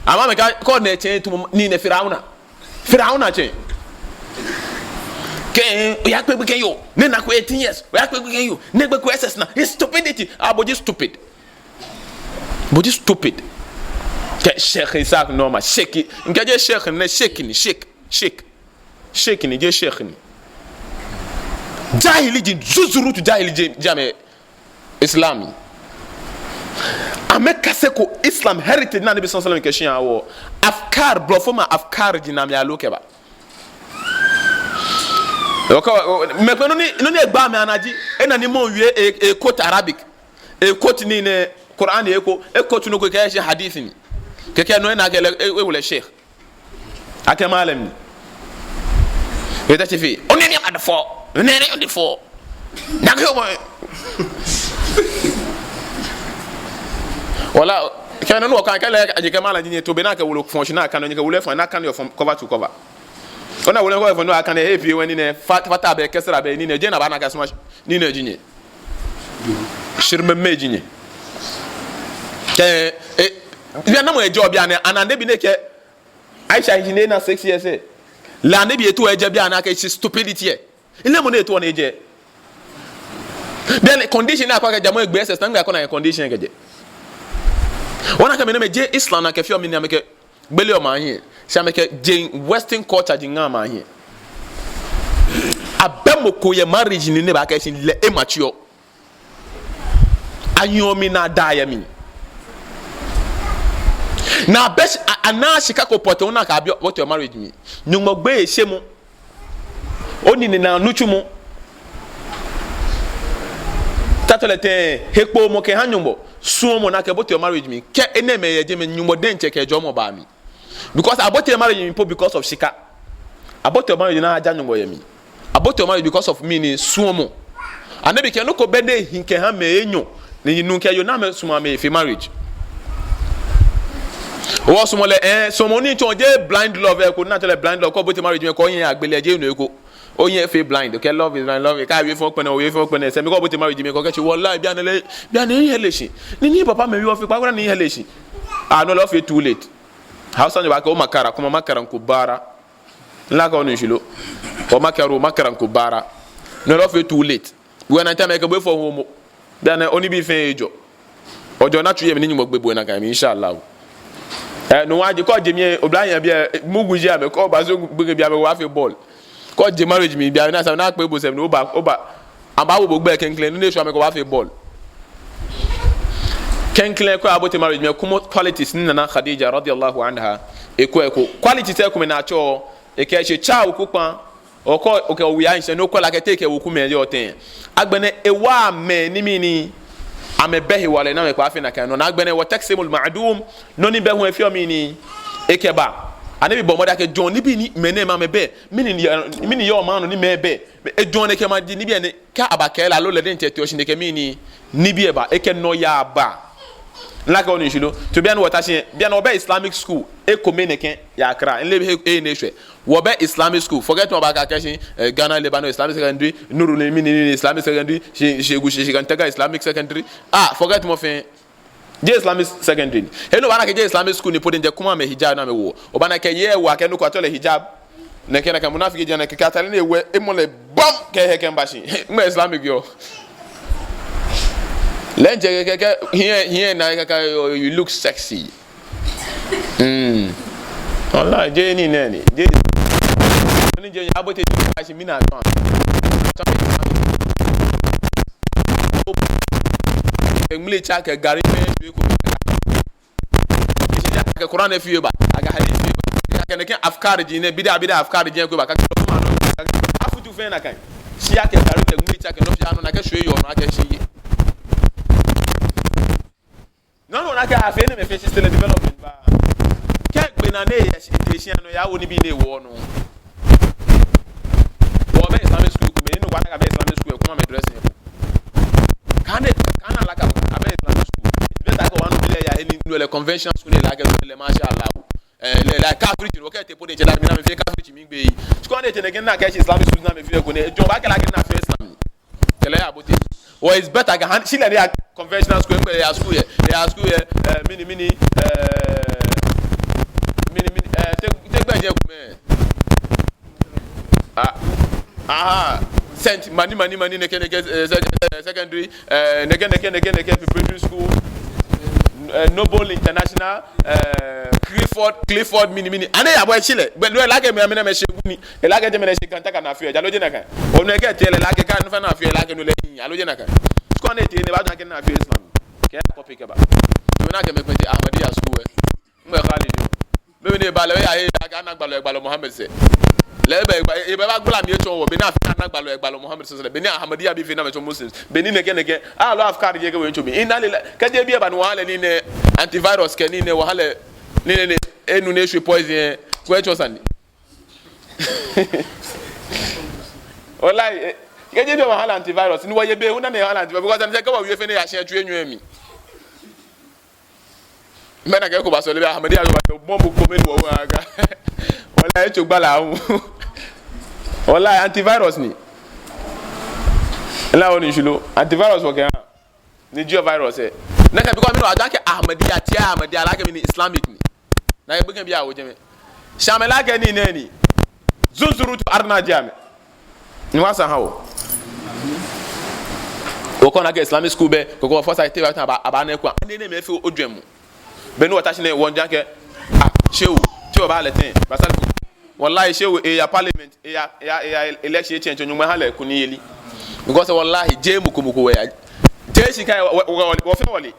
Amɛ, amɛkɛɛ, kɛ ona etsɛ tamɔ, nii nɛɛ Firauna. Firauna tsɛ. Kɛ, eh, oyakpe gbekɛyoo, ni enako eighteen years, oyakpe gbekɛyoo, ni egbeko S S naa. It's stupidity. Ah, bo ji stupid. Bo ji stupid. Kɛ Sheikh Ishaq Nuoma, Sheikh, mikɛɛ jeee Sheikh nɛ, Sheikh ni, Sheikh, Sheikh. Sheikh ni, jeee Sheikh ni. Jahili ji, zuzuru tu jahili ji, ji amɛ Islam. Amɛkaseko Islam heritage ni Anabi sallallahu alaihi wasallam kɛshi aha wɔ. Afkar, blɔfomɛi afkar ji nɔ ni amɛyalo kɛba. Okɛɛ, o, mɛi kpɛ nɔ ni, nɔ ni egba amɛ anaa ji, ena ni mɔ wie, e, e quote Arabic. E quote nii nɛɛ, Quran e quote, e quote nɔ ko kɛkɛ eshi hadith ni. Kɛkɛ no ena akɛ lɛ, e, ewo lɛ sheikh. Akɛ malam ni. Etashi fɛɛ. Onene adefo. Onene adefo. Nake o. Wala, kɛ no nɔ kan kɛ lɛ, aje kɛ malam ni to be na kɛ wolo function na kan ni kɛ wolo fun na kan yɔ from cover to cover. Ona wolo cover fun na kan e pie wɛ nii nɛɛ, fat-, fata bɛ, kasra bɛ, nii nɛɛ, je na ba na ka smash, nii nɛɛ ji nyɛ. Shirme me ji nyɛ. Kɛ, e, bianɛ mɔ ejɔ bianɛ, ana Annabi nɛɛ kɛ, Aisha ji nɛɛ na six years ɛ. Lɛ Annabi eto ejɛ bianɛ akɛ shi stupidity ɛ. Ile mɔ ni eto ni ejɛ. Bianɛ condition ni akɔ akɛ ja mɔ egbe S S na ŋmɛ akɔ na condition kɛjɛ. Wɔna akɛ mɛi nɛɛmɛi jeee Islam na kɛ fioo mli ni amɛkɛ gbele amɛhiɛ. Shi amɛkɛ jeŋ Western culture ji ŋa amɛhiɛ. Abɛ mɔ ko yɛ marriage ni ni baakɛɛ shi lɛ e mature. Anyɔ mli ni ada yɛ mli. Ni abɛ shi, a-, anaa shika ko pɔtɛɛ ona akɛ abi obote marriage mli. Nyɔŋmɔ gbeyei shemɔ. Onine naa nitsumɔ. Tatɔ lɛ tɛŋŋ, hekpomɔ kɛha Nyɔŋmɔ. Suɔmɔ ni akɛbote marriage mli. Kɛ enɛɛmɛi yɛ jɛmɛ Nyɔŋmɔ diɛŋtsɛ kɛ jɔɔmɔ baa mli. Because abote marriage mli po because of shika. Abote marriage ni aja Nyɔŋmɔ yɛ mli. Abote marriage because of mɛni? Suɔmɔ. Annabi kɛɛ nɔ ko bɛ ni ehi kɛha mɛi enyɔ. Ni nuu kɛ yoo ni amɛsumɔɔ amɛhe marriage. Wɔsumɔɔ lɛ, eh, suɔmɔ ni tsɔɔ jeee blind love, eh, ko ni atsɛɔ lɛ blind love, kɛ obote marriage mli kɛ ohiɛ agbele jeee no eko. Ohiɛ fee blind, okay, love is blind, love, kɛ owie fɛɛ okpɛnɛ, owie fɛɛ okpɛnɛ, sɛɛ mi kɛ obote marriage mli kɛ okɛɛ shi, wallahi, bianɛ lɛ, bianɛ mihe le shi. Ni mipapa mɛi wieɔ fɛɛ, kpaakpa ni mihe le shi. Ah, no lɛ ofee too late. Hausa ni baakɛɛ, o makara, kuma makaran kubara. Nla ko ni shilo. O makaru, makaran kubara. No lɛ ofee too late. Wɛ na time kɛ bo efɔ homo. Bianɛ onibii fɛɛ ejɔ. Ojɔ ni atsu yɛ mli ni Nyɔŋmɔ gbe bo nakai mli, inshallah. Eh, no hewɔ kɛ oje mli, oblahii abii, eh, mugu ji amɛ, kɛ oba so gbekɛbii amɛbaafee bɔɔlu. Kɛ oje marriage mli, bianɛ ni esa ni akpe bo sɛɛ mli, oba, oba. Amɛbaawo bo gbɛ klɛŋklɛŋ, no ni eshwɛ amɛ kɛ obaafee bɔɔlu. Klɛŋklɛŋ kɛ oyabote marriage mli, kwɛmɔ qualities ni Nana Khadija radiyallahu anha ekwɛ eko. Qualities ekomɛi ni atsɔɔ, ekɛɛ shi tsa okukpa, okɛ, okɛ oya nshɛ, ni okwɛ lɛ akɛ te ekɛ wekumɛi yɔɔ tɛŋŋ. Agbɛnɛ ewa mɛi ni mɛni, amɛbɛ hewalɛ ni amɛkpa fee nakai nɔ. Ni agbɛnɛ wa taksimul ma'dum, nɔ ni bɛ hu efeɔ mɛni, ekɛbaa. Annabi bɔ mɔdɛŋ akɛ jɔɔmɔ nibii ni mɛi nɛɛmɛi amɛbɛ, mɛni, mɛni yɔɔ maŋ nɔ ni amɛbɛ. Ejɔɔ ni ekɛ ma di nibii ni kɛ abakɛɛ lɛ aloo lɛ diɛŋtsɛ eteɔ shi ni ekɛ mɛni, nibii eba, ekɛ nɔyaa baa. Nla ko ni shilo. To bianɛ wɔta shi, bianɛ wɔbɛ Islamic school ekomɛi nɛkɛ yɛ Accra. Nle he, he ni eshwɛ. Wɔbɛ Islamic school. Forget mɔ baakɛɛ shi, eh, Ghana Lebanon Islamic Secondary, Nurul Emin Islamic Secondary, shi, shi, shi, shi, Gantaka Islamic Secondary. Ah, forget mɔ fɛɛ. Jeee Islamic secondary ni. He ni obaana akɛ jeee Islamic school ni po diɛŋtsɛ kwɛmɔ amɛ hijab ni amɛwoɔ. Obaana akɛ yei wa kɛ nɔ ko atsɛɔ lɛ hijab. Nɛkɛ nɛkɛ munafiki ji nɛkɛ kɛ atade ni ewɛ emɔ lɛ bam kɛ he kɛmiiba shi. Mɛɛ Islamic yɔɔ. Lɛ diɛŋtsɛ kɛ, kɛ, hiɛ, hiɛ na kɛ, kɛ, you, you look sexy. Mm. Wallahi, jeee nii nɛɛ ni. Jeee. Ni jeee abote ni shi mi na tɔn. Eŋmlɛ tsa kɛ gari mɛ shwie ko. Shi akɛ Quran efi eba, akɛ hadith fi eba. Akɛ nɛkɛ afkar ji nɛɛ, bid'a, bid'a afkar ji nɛɛ ko eba, akɛ afutu fɛɛ nakai. Shi akɛ gari kɛ ŋmlɛ tsa kɛ nɔ fɛɛ nɔ nakai shwie yɔɔ nɔ akɛ shi ye. No nɔ nakai afee ni amɛfee system development baa. Kɛ gbɛ naa ni eyɛ shi, te shi ano ya wo nibii ni ewoɔ nɔ. Wɔbɛ Islamic school komɛi, ni wɔna akɛ abɛ Islamic school, kwɛmɔ amɛ dressing. Kane, kane alaka, abɛ Islamic school. It's better akɛ wɔnu bi lɛ ya, he ni, no lɛ conventional school ni lɛ akɛ, no lɛ, masha Allah. Eh, lɛ, lɛ, kafiri ji, wɔkɛɛ te po diɛŋtsɛ lɛ, mi na mifee kafiri ji, migbee. School ni etsɛ nɛkɛ ni akɛɛ shi Islamic school ni amɛfeɔ ko nɛɛ, ejɔ baakɛɛ lɛ akɛ ni afeɔ Islam. Kɛ lɛ ya bote. Wɔ it's better akɛ han, shi lɛ ni ya conventional school, ŋmɛnɛ ya school yɛ, ya school yɛ, eh, mɛni, mɛni, eh, mɛni, mɛni, eh, te, te gbɛjɛ komɛi. Ah, aha, Saint, mɛni, mɛni, mɛni, nɛkɛ, nɛkɛ, eh, sec-, eh, secondary, eh, nɛkɛ, nɛkɛ, nɛkɛ, nɛkɛ, preparatory school, eh, Noble International, eh, Clifford, Clifford, mɛni, mɛni. Ani ya bo eshi lɛ. Be lɛ lɛ akɛ mɛi, mɛi, mɛi, shegu ni. Lɛ akɛ jɛmɛ nɛɛ shi Gantaka ni afeɔ, aloo jeee nakai. Onu akɛ te lɛ lɛ akɛ kɛ nɔ fɛɛ ni afeɔ lɛ akɛ no lɛ. Aloo jeee nakai. School ni etsɛ nɛɛ baajɛ akɛ ni afeɔ Islam. Kɛ ya copy kɛba. To na akɛ mɛi kpɛtɛ Ahmadiyya school ɛ. Mɛɛ Khalid ni. Mɛi ni ba lɛ, ya he, akɛ ana gbalɔ, gbalɔ Muhammad sɛɛ. Lɛ ebɛ, ebɛ, ebɛ, ebagbala mli etsɔɔ wɔ, bɔ ni afee ni ana gbalɔ, gbalɔ Muhammad sallallahu alaihi wasallam. Bɔ ni Ahmadiyya bii fee ni amɛtsɔɔ Muslims. Bɔ ni nɛkɛ, nɛkɛ. Alo afkar jɛ kɛ wɔ etsɔɔ mli. Inna lillahi. Kɛji ebi eba ni wɔha lɛ nii nɛɛ, antivirus kɛ nii nɛɛ, wɔha lɛ nii nɛɛ, enu ni eshwie poison, kɛ etsɔɔ sane. Wallahi, eh, kɛji ebi eba ni wɔha lɛ antivirus, ni wɔye be, ona ni wɔha lɛ antivirus, because ani sɛ kɛ wɔwie fɛɛ ni eya shia tsu enyɔ mli. Mɛni kɛ ko ba sɔle bɛ Ahmadiyya ko ba tɔ bomb ko mɛni wɔ wɔ aga. Wallahi, etsɔ gbala awu. Wallahi, antivirus ni. Ela wɔ ni shilo. Antivirus wɔ kɛ ha. Ni jio virus, eh. Nɛkɛ because mɛni wɔ aja kɛ Ahmadiyya, tia Ahmadiyya, ala kɛ mɛni Islamic ni. Ni egbekɛ bi awo jɛmɛ. Shi amɛla kɛ nii nɛɛ ni. Zunzurutu arna jɛ amɛ. Ni wɔsa ha wɔ. Okɔ ona akɛ Islamic school bɛ, kɔkɔ fɔ sa te ba ta aba, aba nɛɛ kwa. Nɛɛ nɛɛ mɛi fɛɛ ojwɛŋmɔ. Be ni wɔta shi nɛɛ wɔŋja akɛ, ah, shehu, te wɔba lɛ tɛŋŋ, ba sali ko. Wallahi, shehu, eya parliament, eya, eya, eya election, etsɛŋ, tsɛŋ, Nyɔŋmɔ ha lɛ kunimyeli. Because wallahi, jeee mɔ ko mɔ ko wɛ ya. Jeee shi kɛ, wɔ, wɔ, wɔ, wɔfɛɛ wɔle.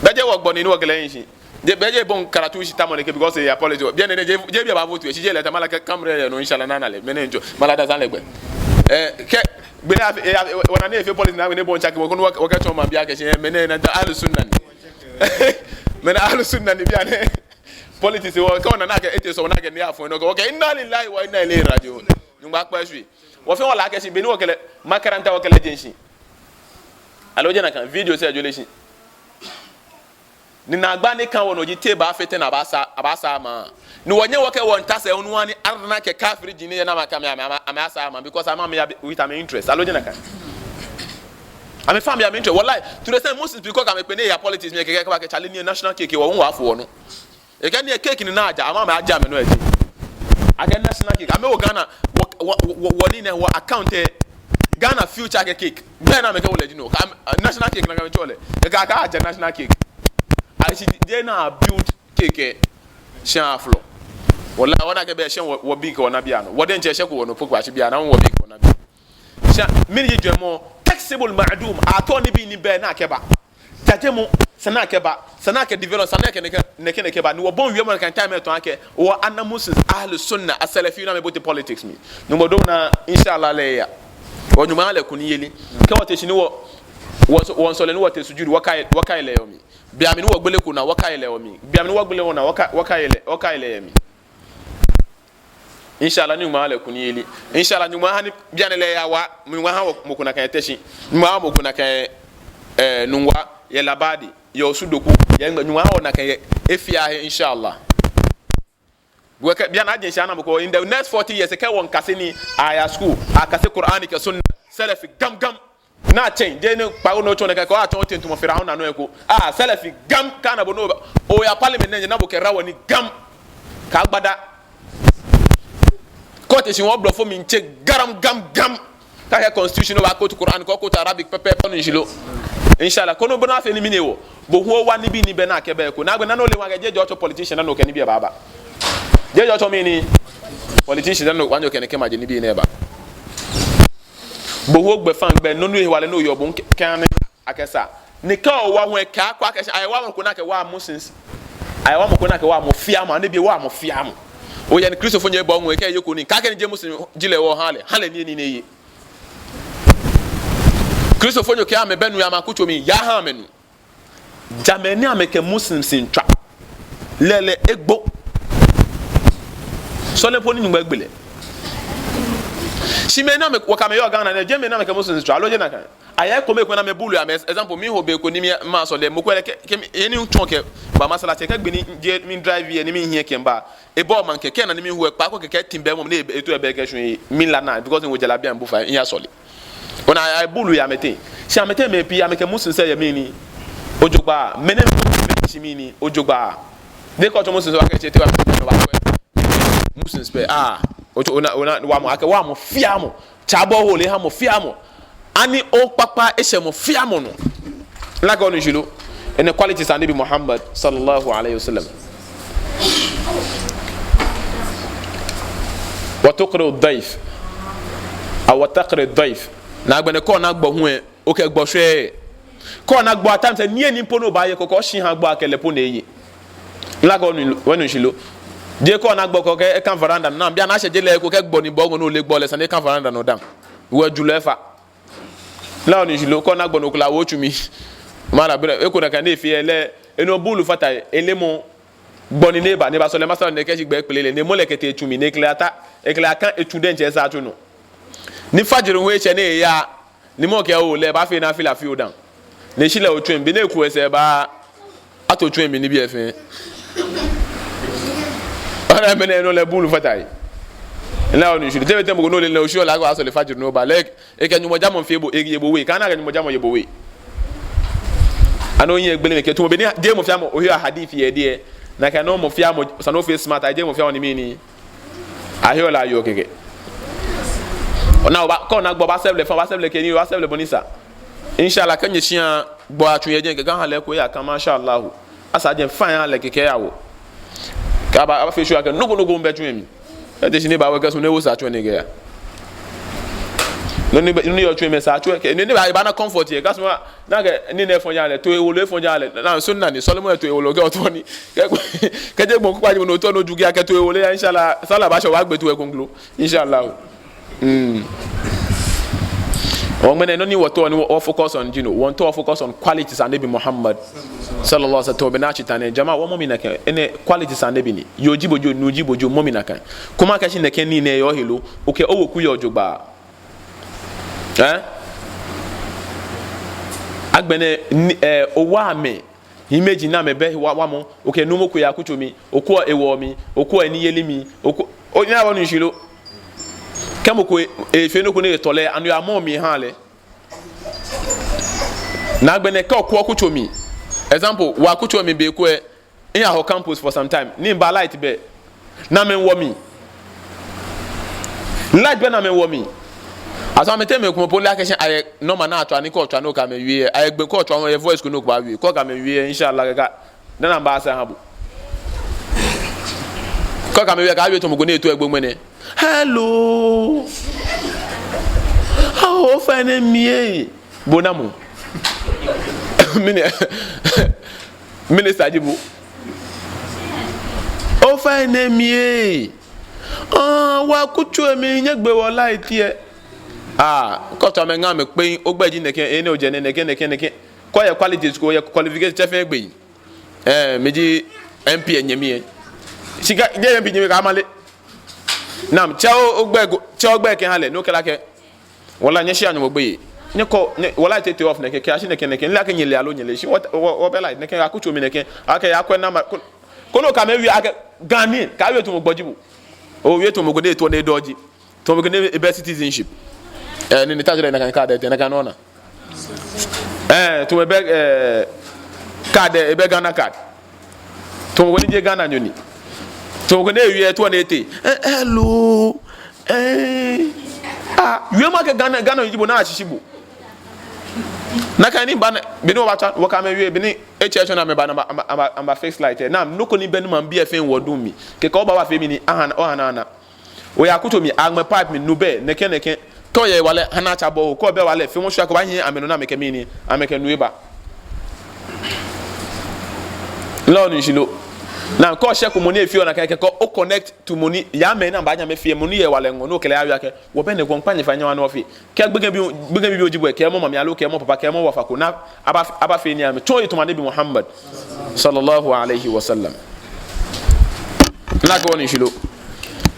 Bɛ jeee wɔgbɔ ni, ni wɔkɛ lɛ hi shi. Jeee, bɛ jeee bɔ ni karatu shi tamɔ nɛkɛ because eya politics. Bianɛ nɛɛ, jeee, jeee bi aba vote, shi jeee lɛ ta mala kɛ camera yɛ nɔ, inshallah, nana lɛ. Mɛni ntsɔ, mala da zan lɛ gbɛ. Eh, kɛ, gbɛ ni afee, eh, wɔna ni efee politics ni amɛ ni bɔ ni tsake, wɔkɛ, wɔkɛ tsɔɔ maŋbii akɛ shi, eh, mɛni nɛɛ, Ahlus Sunna ni. Mɛni Ahlus Sunna ni bianɛ. Politics, wɔ, kɛ wɔna ni akɛ, ete sɔ, wɔna akɛ ni afɔ, nɔ, wɔkɛɛ, inna lillahi wa inna ilayhi raji'un. Nyɔŋmɔ kpɛ shi. Wɔfɛɛ wɔle akɛ shi, be ni wɔkɛ lɛ, makaranta wɔkɛ lɛ je shi. Aloo jeee nakai, video sɛɛ ejo lɛ shi. Ni naagba ni kã wɔnɔ ji te baafee tɛŋŋ ni abaasa, abaasa maŋ. Ni wɔnyɛ wɔkɛ wɔŋ tasɛi hu ni wɔha ni arna kɛ kafiri ji ni yɛ ni amɛkɛ amɛ, amɛ, amɛ, amɛasaa maŋ, because amɛ, amɛya with amɛ interest. Aloo jeee nakai. Amɛfɛɛ amɛya amɛ interest. Wallahi, to the same Muslims because amɛkpe ni eya politics mli kɛkɛ kɛba akɛ chale ni national cake wɔ hu wɔfo wɔnɔ. Ekɛɛ ni cake ni naa ja, amɛ, amɛaja amɛnɔ eji. Akɛ national cake. Amɛwo Ghana, wɔ, wɔ, wɔ, wɔ nii nɛɛ, wɔ account lɛ, Ghana future kɛ cake. Bɛ ni amɛkɛwo lɛ ji no. Kɛ amɛ, national cake ni akɛmiitsɔɔ lɛ. Ekɛɛ akɛ aja national cake. Ashi jeee ni abuild cake lɛ. Shi aflɔ. Wallahi, wɔna akɛ bɛ shi wɔ, wɔbii kɛ wɔnabii anɔ. Wɔ diɛŋtsɛ eshɛko wɔnɔ po kɛbashi bianɛ, wɔbii kɛ wɔnabii. Shi mɛni ji jwɛŋmɔ, taksibul ma'dum, atao nibii ni bɛ ni akɛba. Jajemɔ, esa ni akɛba, esa ni akɛ develop, esa ni akɛ nɛkɛ, nɛkɛ, nɛkɛ ba. Ni wɔbɔi wiemɔ nakai time lɛ tɔŋŋ akɛ, wɔ ana Muslims, Ahlus Sunna, as-Salafiyun, amɛbote politics mli. Nyɔŋmɔ dɔŋŋ naa, inshallah, lɛ eya. Wɔ Nyɔŋmɔ aha lɛ kunimyeli. Kɛ wɔte shi ni wɔ, wɔ, wɔmiisɔle ni wɔtee sujud, wɔkai, wɔkai lɛ yɛ wɔmli. Bianɛ ni wɔgbele ko naa, wɔkai lɛ yɛ wɔmli. Bianɛ ni wɔgbele wɔnaa, wɔka, wɔkai lɛ, wɔkai lɛ yɛ mli. Inshallah, ni Nyɔŋmɔ aha lɛ kunimyeli. Inshallah, Nyɔŋmɔ aha ni bianɛ lɛ eya wa, Nyɔŋmɔ aha wɔ mɔ ko nakai yɛ Teshie. Nyɔŋmɔ aha mɔ ko nakai yɛ, eh, Nungua, yɛ Labadi, yɛ Osudoku, yɛ Eŋmɛ, Nyɔŋmɔ aha wɔ nakai yɛ he fɛɛ he, inshallah. Wɔkɛ, bianɛ ajeŋ shi ana mɔ ko, in the next forty years, kɛ wɔmiikase nii, aya school, akase Qur'an kɛ Sunna, Salafi, gam, gam. Naa tsɛŋ, jeee ni kpawo nɔ tsɔ nɛkɛ, kɛ atsɔ tɛŋ tumɔ Firauna nɔ eko. Ah, Salafi, gam, kɛ ana bo nɔ ba. Oya parliament nɛɛ, na bo kɛ rawani, gam. Kɛ agbada. Kɛ otee shi wɔ blɔfo mli ntsɛ, garam, gam, gam. Kɛ akɛ constitution, oba quote Qur'an, kɛ quote Arabic, pɛpɛɛpɛ, onu shishi lo. Inshallah, koni bo naa afee ni mɛni hewɔ. Bo hu owa nibii ni bɛ ni akɛba eko. Naagbee nɔ ni ole waa akɛ jeee otsɔ politician ni okɛ nibii baaba. Jeee otsɔ mɛni. Politician ni owa ni okɛ nɛkɛ maje nibii nɛɛ ba. Bo hu ogbɛfaŋ gbɛ, nɔ ni hewalɛ ni oyɔɔ bo hu kɛ, kɛ ani akɛsa. Ni kɛ owa hu ekɛ akɔ akɛ shi, ayewa mɔ ko ni akɛwa Muslims. Ayewa mɔ ko ni akɛwa mɔ fɛɛ mɔ, ani bi wa mɔ fɛɛ mɔ. Oyɛ ni Kristofonyo bɔ ŋwɛi kɛ eye ko ni, kɛ akɛ ni jeee Muslim ji lɛ, oha lɛ, ha lɛ nii ni eye. Kristofonyo kɛɛ amɛbɛ nu yɛ amɛkutso mli, ya ha amɛ nu. Ja mɛi ni amɛkɛ Muslims miitswa. Lɛɛlɛŋ egbo. Sɔlemɔ po ni Nyɔŋmɔ egbe lɛ. Shi mɛi ni amɛ, wɔkɛ amɛ yɔɔ Ghana nɛɛ, jeee mɛi ni amɛkɛ Muslims miitswa, aloo jeee nakai. Ayɛ ekome ko ni amɛbuulu amɛ, example, miho be ko ni mi, masɔle, mɔ ko lɛ kɛ, kɛ mi, he ni mitsɔ kɛba masalasi, kɛ gbi ni je mi drive yɛ ni mihiɛ kɛba. Ebɔ maŋkɛ, kɛ naa ni mihu ekpa ko kɛkɛ ti bɛ mɔ ni eto ebɛ kɛ shwie mi la naa, because miwo jalabia mibu fai, miyasɔle. Ona, abuulu yɛ amɛteŋ. Shi amɛteŋ mɛi pii, amɛkɛ Muslims yɛ mɛni. Ojogbaŋŋ, mɛni mɛi shi mɛni, ojogbaŋŋ. Ni kɛ otsɔ Muslims wa kɛ tsɛ te wa mɛni wa. Muslims pɛ, ah. Otsɔ, ona, ona, wa mɔ, akɛ wa mɔ fɛɛ mɔ. Tsabɔ hole ha mɔ fɛɛ mɔ. Ani okpakpa eshɛ mɔ fɛɛ mɔ nɔ. Like onu shishi lo. Enɛ qualities Annabi Muhammad sallallahu alaihi wasallam. Wa tuqri dayf. Aw wa taqri dayf. Ni agbɛnɛ kɛ ona gbɔ hu lɛ, okɛ gbɔ shwɛɔ. Kɛ ona gbɔ at times lɛ, niyenii po ni obaaye kɔkɔ, oshi ha gbɔ akɛ lɛ po ni eye. Like onu, onu shishi lo. Jeee kɛ ona gbɔ ko kɛ eka veranda nɔ. Bianɛ ashɛ je lɛ eko kɛ gbɔ ni bɔ ŋɔ no le gbɔ lɛ sani eka veranda nɔ dã. Wɛ julɔ efa. La oni shilo kɛ ona gbɔ nɔ ko la wo tsu mli. Mara bere eko nakai ni efee lɛ, enɔ buulu fata he, elemɔ gbɔ ni ni eba, ni ebasɔle masala ni ekɛ shi gbɛ kpele lɛ, ni emɔ lɛ kɛtee tsu mli, ni ekɛ lɛ ata, ekɛ lɛ aka etsu diɛŋtsɛ esaatso nɔ. Ni fajiri hu etsɛ ni eya, ni mɔ kɛ oo lɛ baafee nafila fioo dã. Ni eshi lɛ otsu lɛ mli, be ni eku esɛɛ ba, ato tsu lɛ mli nibii lɛ fɛɛ. Ona mɛni enɔ lɛ buulu fata he. La oni shilo. Te be te mɔ ko no le lɛ oshi ola ko asɔle fajiri ni oba lɛ. Ekɛ Nyɔŋmɔ jamɔ fee bo, eye bo we. Kɛ ana akɛ Nyɔŋmɔ jamɔ ye bo we. Ani oyiŋ egbele mɛi kɛ tumɔ be ni jeee mɔ fɛɛ mɔ oheɔ hadith yɛ diɛ. Nakai nɔŋŋ mɔ fɛɛ mɔ, esa ni ofee smart, jeee mɔ fɛɛ mɔ ni mɛni. Aheɔ lɛ ayɔɔ kɛkɛ. Ona oba, kɛ ona gbɔ obaasave lɛ fine, obaasave lɛ kɛ nii, obaasave lɛ bɔ ni sa. Inshallah, kɛ nyɛshia gbɔ atsu yɛ jɛi kɛ Ga ha lɛ eko eya kã, masha Allah. Asa jɛi fine aha lɛ kɛkɛ eya wɔ. Kɛ aba, abafee sure akɛ nɔ ko nɔ ko bɛ tsu lɛ mli. Ete shi ni eba wɔ kɛ sumɔ ni ewo saatso lɛ ni ekɛya. Nɔ ni bɛ, nɔ ni yɔɔ tsu lɛ mli saatso lɛ kɛ, ni, ni eba, ebana comfort yɛ. Kɛ sumɔ, nakai, nii nɛɛ fɔji aha lɛ, to ewolo efɔji aha lɛ. Nakai sunna ni, sɔlemɔ lɛ to ewolo kɛ otɔ ni. Kɛ, kɛ jeee gbɔmɔ kpakpa ji bo ni otɔ ni oju giya kɛ to ewolo ya, inshallah, sala baashɛ obaagbe to ekoŋklo. Inshallah. Mm. Wɔ ŋmɛnɛ nɔ ni wɔtaoɔ ni wɔ, wɔ focus on ji no, wɔtaoɔ focus on qualities Annabi Muhammad sallallahu alaihi wasallam, be ni atsi ta nɛɛ, jama, wɔmɔ mli nakai, enɛ qualities Annabi ni. Yoo ji bo jio, nuu ji bo jio, mɔ mli nakai. Kuma kɛ shi nɛkɛ nii nɛɛ yɔɔ ohe lo, okɛ oweku yɔɔ jogbaŋŋ. Eh? Agbɛnɛ ni, eh, owa amɛ, image ni amɛbɛ wa, wamɔ, okɛ nuumo ko yɛ akutso mli, okwɛɔ ewɔɔ mli, okwɛɔ eniyeli mli, okwɛ, o, ona bɔ ni oshi lo. Kɛ mɔ ko e, efee nɔ ko ni etɔ lɛ, anɔ amɔ mli aha lɛ. Ni agbɛnɛ kɛ okwɛɔ akutso mli. Example, wɔ akutso mli be ko lɛ, miya wɔ campus for some time, ni miba light bɛ. Ni amɛmiiwo mi. Light bɛ ni amɛmiiwo mi. Aso amɛteŋ mɛi komɛi po lɛ akɛ shi ayɛ normal ni atswaa nii, kɛ otswa ni okɛ amɛ wie, ayɛ gbɛ kɛ otswa ni oyɛ voice ko ni okɛbaawie, kɛ okɛ amɛ wie, inshallah, kɛkɛ dani amɛbaasa aha bo. Kɛ okɛ amɛ wie, kɛ awie tamɔ mɔ ko ni etɔ egbo ŋmɛnɛ. Hello. Awo, ofainɛ mli ee. Bo namɔ? Mini-, minister ji bo. Ofainɛ mli ee. Ah, wɔ akutso mli nyɛgbe wɔ light lɛ. Ah, kɛ otswa amɛ ŋa amɛ kpee, ogbɛi ji nɛkɛ, enɛ ojɛ nɛɛ, nɛkɛ, nɛkɛ, nɛkɛ. Kɛ oyɛ qualities ko, oyɛ qualification, tsɛ fɛɛ gbɛi. Eh, miji M P lɛ nyɛmi lɛ. Shi kɛ jeee M P nyɛmi lɛ, kɛ amale. Naam, tsɛ o, ogbɛi ko, tsɛ ogbɛi kɛha lɛ, ni okɛɛ lɛ akɛ. Wala nyɛshia Nyɔŋmɔ gbeyei. Nyɛkɔ, nyɛ, wala tete off nɛkɛ, kɛyashi nɛkɛ, nɛkɛ. Mile akɛ nyɛle aloo nyɛleee. Shi wɔ, wɔ, wɔbɛ light nɛkɛ, akutso mli nɛkɛ. Akɛ ya kwɛ nama, ko, koni okɛ amɛ wie akɛ Ga ni, kɛ awie tamɔ gbɔ ji bo. Owie tamɔ mɔ ko ni etɔ ni edɔji. Tamɔ mɔ ko ni ebɛ citizenship. Eh, ni, ni tajira nakai card lɛ, nakai nɔ ni ona. Eh, tamɔ ebɛ, eh, card lɛ, ebɛ Ghana card. Tamɔ mɔ ko ni jeee Ghananyo ni. Tamɔ mɔ ko ni ewie etɔ ni etee. Eh, hello. Eh. Ah, wiemɔ akɛ Ghana, Ghananyo ji bo ni ashishi bo. Nakai ni ba ni, be ni wɔbatswa, wɔkɛ amɛ wie, be ni etsɛ etsɔ ni amɛba, ni amɛba, amɛba, amɛba fix light lɛ. Naam, nɔ ko ni bɛ ni maŋbii lɛ fɛɛ wɔdu mli. Kɛkɛ oba obafee mɛni, aha, oha ni ana. Oyɛ akutso mli, aŋmɛ pipe mli, nu bɛ, nɛkɛ, nɛkɛ. Kɛ oyɛ hewalɛ, ha ni atsa borehole, kɛ obɛ hewalɛ, feemɔ sure akɛ obaahi amɛ nɔ ni amɛkɛ mɛni, amɛkɛ nu eba. Mile onu shishi lo. Naam, kɛ oshɛko mɔ ni efeɔ nakai, kɛkɛ o connect to mɔ ni, ya mɛi ni amɛbaanyɛ amɛfee, mɔ ni yɛ hewalɛ ŋɔɔ, ni okɛɛ lɛ awie akɛ, wɔbɛ nɛkɛ, ŋkpa nyɛ fai nyɛwa ni wɔfee. Kɛ gbekɛbii, gbekɛbii oji bo lɛ, kɛɛmɔ mami aloo kɛɛmɔ papa, kɛɛmɔ wɔfa ko, ni aba, abafee nii amɛ. Tsɔ ohe tamɔ Anabi Muhammad sallallahu alaihi wasallam. Mile akɛ onu shishi lo.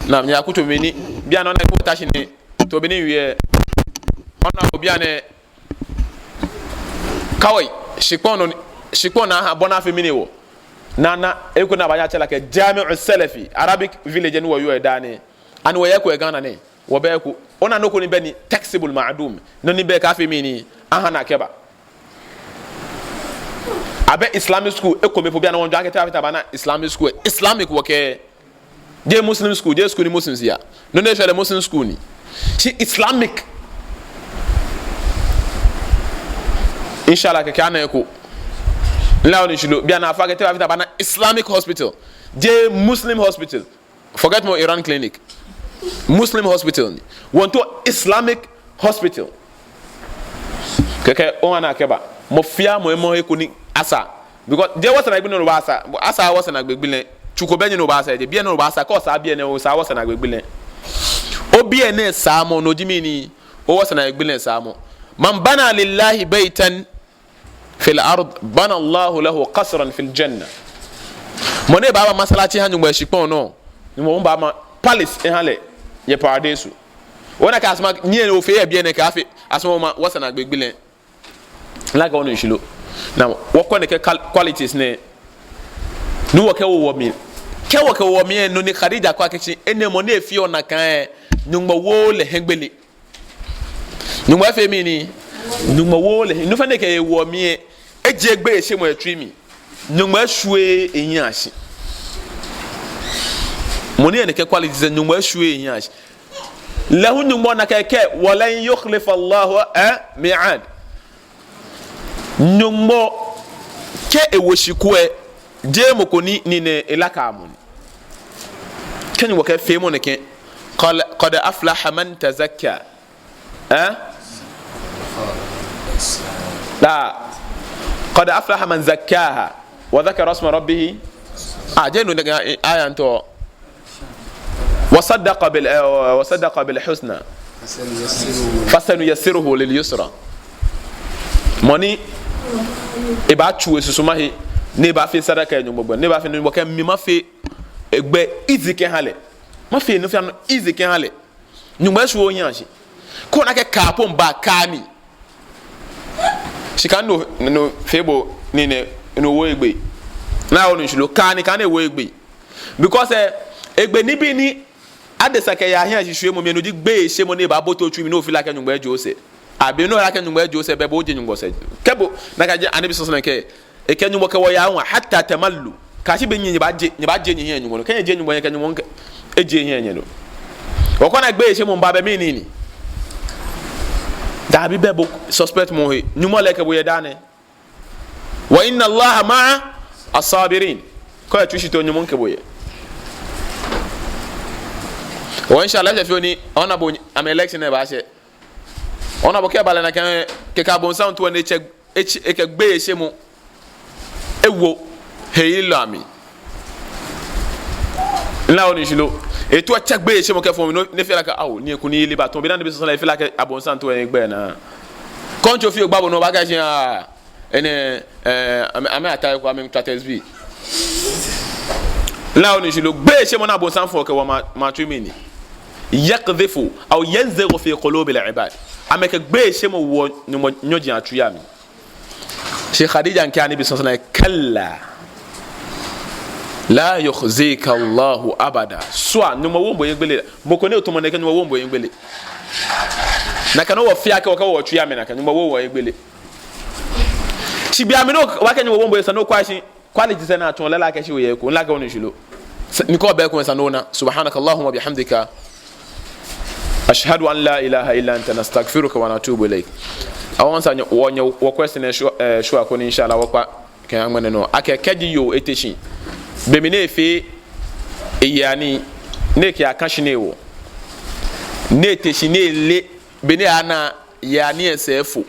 Naam, nyɛ akutso mli ni, bianɛ ona eko ta shi ni, to be ni wie. Ona ko bianɛ, kawai, shikpɔŋ nɔ, shikpɔŋ ni aha, bɔ ni afee mɛni hewɔ. Ni ana, eko ni abaanyɛ atsɛ lɛ akɛ Jami'u Salafi, Arabic Village ni wɔyɔɔ lɛ daa nɛɛ. Ani wɔyɛ eko yɛ Ghana nɛɛ? Wɔbɛ eko. Ona nɔ ko ni bɛ ni taksibul ma'dum. Nɔ ni bɛ kɛ afee mɛni, aha ni akɛba. Abɛ Islamic school, ekomɛi po bianɛ wɔmiijwɛŋ akɛ te afee tɛŋŋ abaana Islamic school. Islamic wɔkɛɛ. Jeee Muslim school, jeee school ni Muslims yaa. Nɔ ni eshwɛ lɛ Muslim school ni. Shi Islamic. Inshallah, kɛkɛ ana eko. Mile onu shishi lo, bianɛ afee akɛ te afee tɛŋŋ abaana Islamic hospital. Jeee Muslim hospital. Forget mɔ Iran clinic. Muslim hospital ni. Wɔmiitao Islamic hospital. Kɛkɛ, oha ni akɛba. Mɔ fɛɛ mɔ emɔ he ko ni asa. Because, jeee wɔsɛɛ naagbee nɔ wɔbaasaa. Asaa wɔsɛɛ naagbee gbi lɛ. ko bɛ ni no obaasa, eji biɛ ni obaasa, kɛ osaa biɛ nɛɛ, osaa wɔsɛɛ naagbee gbi lɛ. Obiɛ nɛɛ saamɔ, no ji mɛni? Owɔsɛɛ naagbee gbi lɛ saamɔ. Man bana lillahi baytan fil ard, bana Allahu lahu qasran fil janna. Mɔ ni baama masalaci ha Nyɔŋmɔ yɛ shikpɔŋ nɔ, Nyɔŋmɔ baama palace eha lɛ yɛ paradeiso. Ona akɛ asumɔ ni ofee yɛ biɛ nɛɛ kɛ afee, asumɔ ma wɔsɛɛ naagbee gbi lɛ. Nakai onu shishi lo? Ni wɔkwɛ nɛkɛ qual-, qualities nɛɛ. Ni wɔkɛwo wɔmli. Kɛ wɔkɛwo wɔmli lɛ, nɔ ni Khadija kɛɛ akɛ shi, enɛ mɔ ni efeɔ nakai lɛ, Nyɔŋmɔ wooo lɛ hiɛgbele. Nyɔŋmɔ efee mɛni? Nyɔŋmɔ wooo lɛ. Nɔ fɛɛ nɔ ni ekɛwo emli lɛ, ejieee gbeyeishemɔ yɛ etsui mli. Nyɔŋmɔ eshwieee ehiɛ ashi. Mɔ ni yɛ nɛkɛ qualities lɛ, Nyɔŋmɔ eshwieee ehiɛ ashi. Lɛ hu Nyɔŋmɔ na akɛ, walan yukhlifa Allahu, eh, mi'ad. Nyɔŋmɔ, kɛ ewo shi ko lɛ, jeee mɔ ko ni, ni nɛ elaka mɔ ni. Kɛ Nyɔŋmɔ kɛɛ feemɔ nɛkɛ, qad, qad aflaha man tazakka. Eh? La. Qad aflaha man zakkaha. Wa dhakara isma rabbihi. Ah, jeee no nɛkɛ, eh, aya ntɔ. Wa saddaqa bil, eh, wa saddaqa bil husna. Fasanuyassiruhu lil yusra. Mɔ ni ebaatsu esusuma he, ni ebaafee sadaka yɛ Nyɔŋmɔ gbɛ, ni ebaafee, Nyɔŋmɔ kɛɛ mi mafee egbɛ easy kɛha lɛ. Mafee nɔ fɛɛ nɔ easy kɛha lɛ. Nyɔŋmɔ eshwieee ohiɛ ashi. Kɛ ona akɛ kaa po miiba, kaa ni. Shi kaani no, no fee bo ni nɛ, no wo egbee. Ona onu shishi lo? Kaa ni, kaani ewo egbee. Because, eh, egbee nibii ni adesa kɛyaa hiɛ shishwiemɔ mli lɛ, no ji gbeyeishemɔ ni baabote otsui mli ni o-feel akɛ Nyɔŋmɔ ejie osɛɛ. Abi ni o-feel akɛ Nyɔŋmɔ ejie osɛɛ, belɛ bo ojie Nyɔŋmɔ sɛɛ. Kɛ bo, nakai ji Annabi sallallahu alaihi wasallam kɛɛ, ekɛɛ Nyɔŋmɔ kɛ wɔ yaa ŋwa hatta tamallu. Kɛyashi be ni nyɛbaaje, nyɛbaaje nyɛhiɛ Nyɔŋmɔ nɔ. Kɛ nyɛjie Nyɔŋmɔ hiɛ, kɛ Nyɔŋmɔ kɛ, ejie ehiɛ nyɛnɔ. Okɛɛ ona akɛ gbeyeishemɔ baa, belɛ mɛni ni? Dabi, belɛ bo suspect mɔ he. Nyɔŋmɔ lɛ ekɛ bo yɛ daa nɛɛ. Wa inna Allaha ma'a as-sabirin. Kɛ oyɛ tsuishitoo, Nyɔŋmɔ kɛ bo yɛ. Wa inshallah, efee ni, ona bo, amɛ election lɛ baashɛ. Ona bo kɛ eba lɛ nakai, kɛkɛ abonsam tu ni etsɛ, etsɛ, ekɛ gbeyeishemɔ ewo heyelilɔi amli. Ona onu shishi lo? Etu etsɛ gbeyeishemɔ kɛfɔ mli, no, ni e-feel akɛ, awo, ni eku ni yeli baatɔ. Be ni Annabi sallallahu alaihi wasallam e-feel akɛ abonsam tu egbɛ naa. Kɔntso fioo gba bo nɔ, obaakɛɛ shi, ah, enɛ, eh, amɛ, amɛ ataa ko, amɛmiitswa tasbih. Ona onu shishi lo? Gbeyeishemɔ ni abonsam fɔɔ kɛwo maŋ, maŋtsui mli ni. Yaqdhifu aw yanzighu fi qulubil ibad. Amɛkɛ gbeyeishemɔ woɔ Nyɔŋmɔ nyɔji atsui amli. Shi Khadija miikɛɛ Annabi sallallahu alaihi wasallam, kalla, la yukhzika Allahu abada. Sua, Nyɔŋmɔ woŋ bo hiɛgbele. Mɔ ko ni otamɔ nɛkɛ, Nyɔŋmɔ woŋ bo hiɛgbele. Nakai nɔŋŋ wɔ fɛɛ kɛ wɔkɛwo wɔtsui amli nakai, Nyɔŋmɔ woŋ wɔ hiɛgbele. Shi be mli ni obaakɛɛ Nyɔŋmɔ woŋ bo, esa ni okwɛ akɛ shi quality sɛɛ ni atsɔɔ lɛ, lɛ akɛ shi oyɛ eko, ona akɛ onu shishi lo? Ni kɛ obɛ eko, esa ni ona. Subhanakallahumma wa bihamdika. Ashhadu an la ilaha illa anta, nastaghfiruka wa natubu ilayk. Awo, esa ni wɔ, wɔ question lɛ short, eh, short ko ni inshallah wɔkpa kɛya ŋmɛnɛ nɔ. Akɛɛ kɛji yoo ete shi, be mli ni efee eyiŋ nii, ni ekɛ akã shi ni ewo, ni ete shi ni ele, be ni ana eyiŋ nii lɛ sɛɛ efo.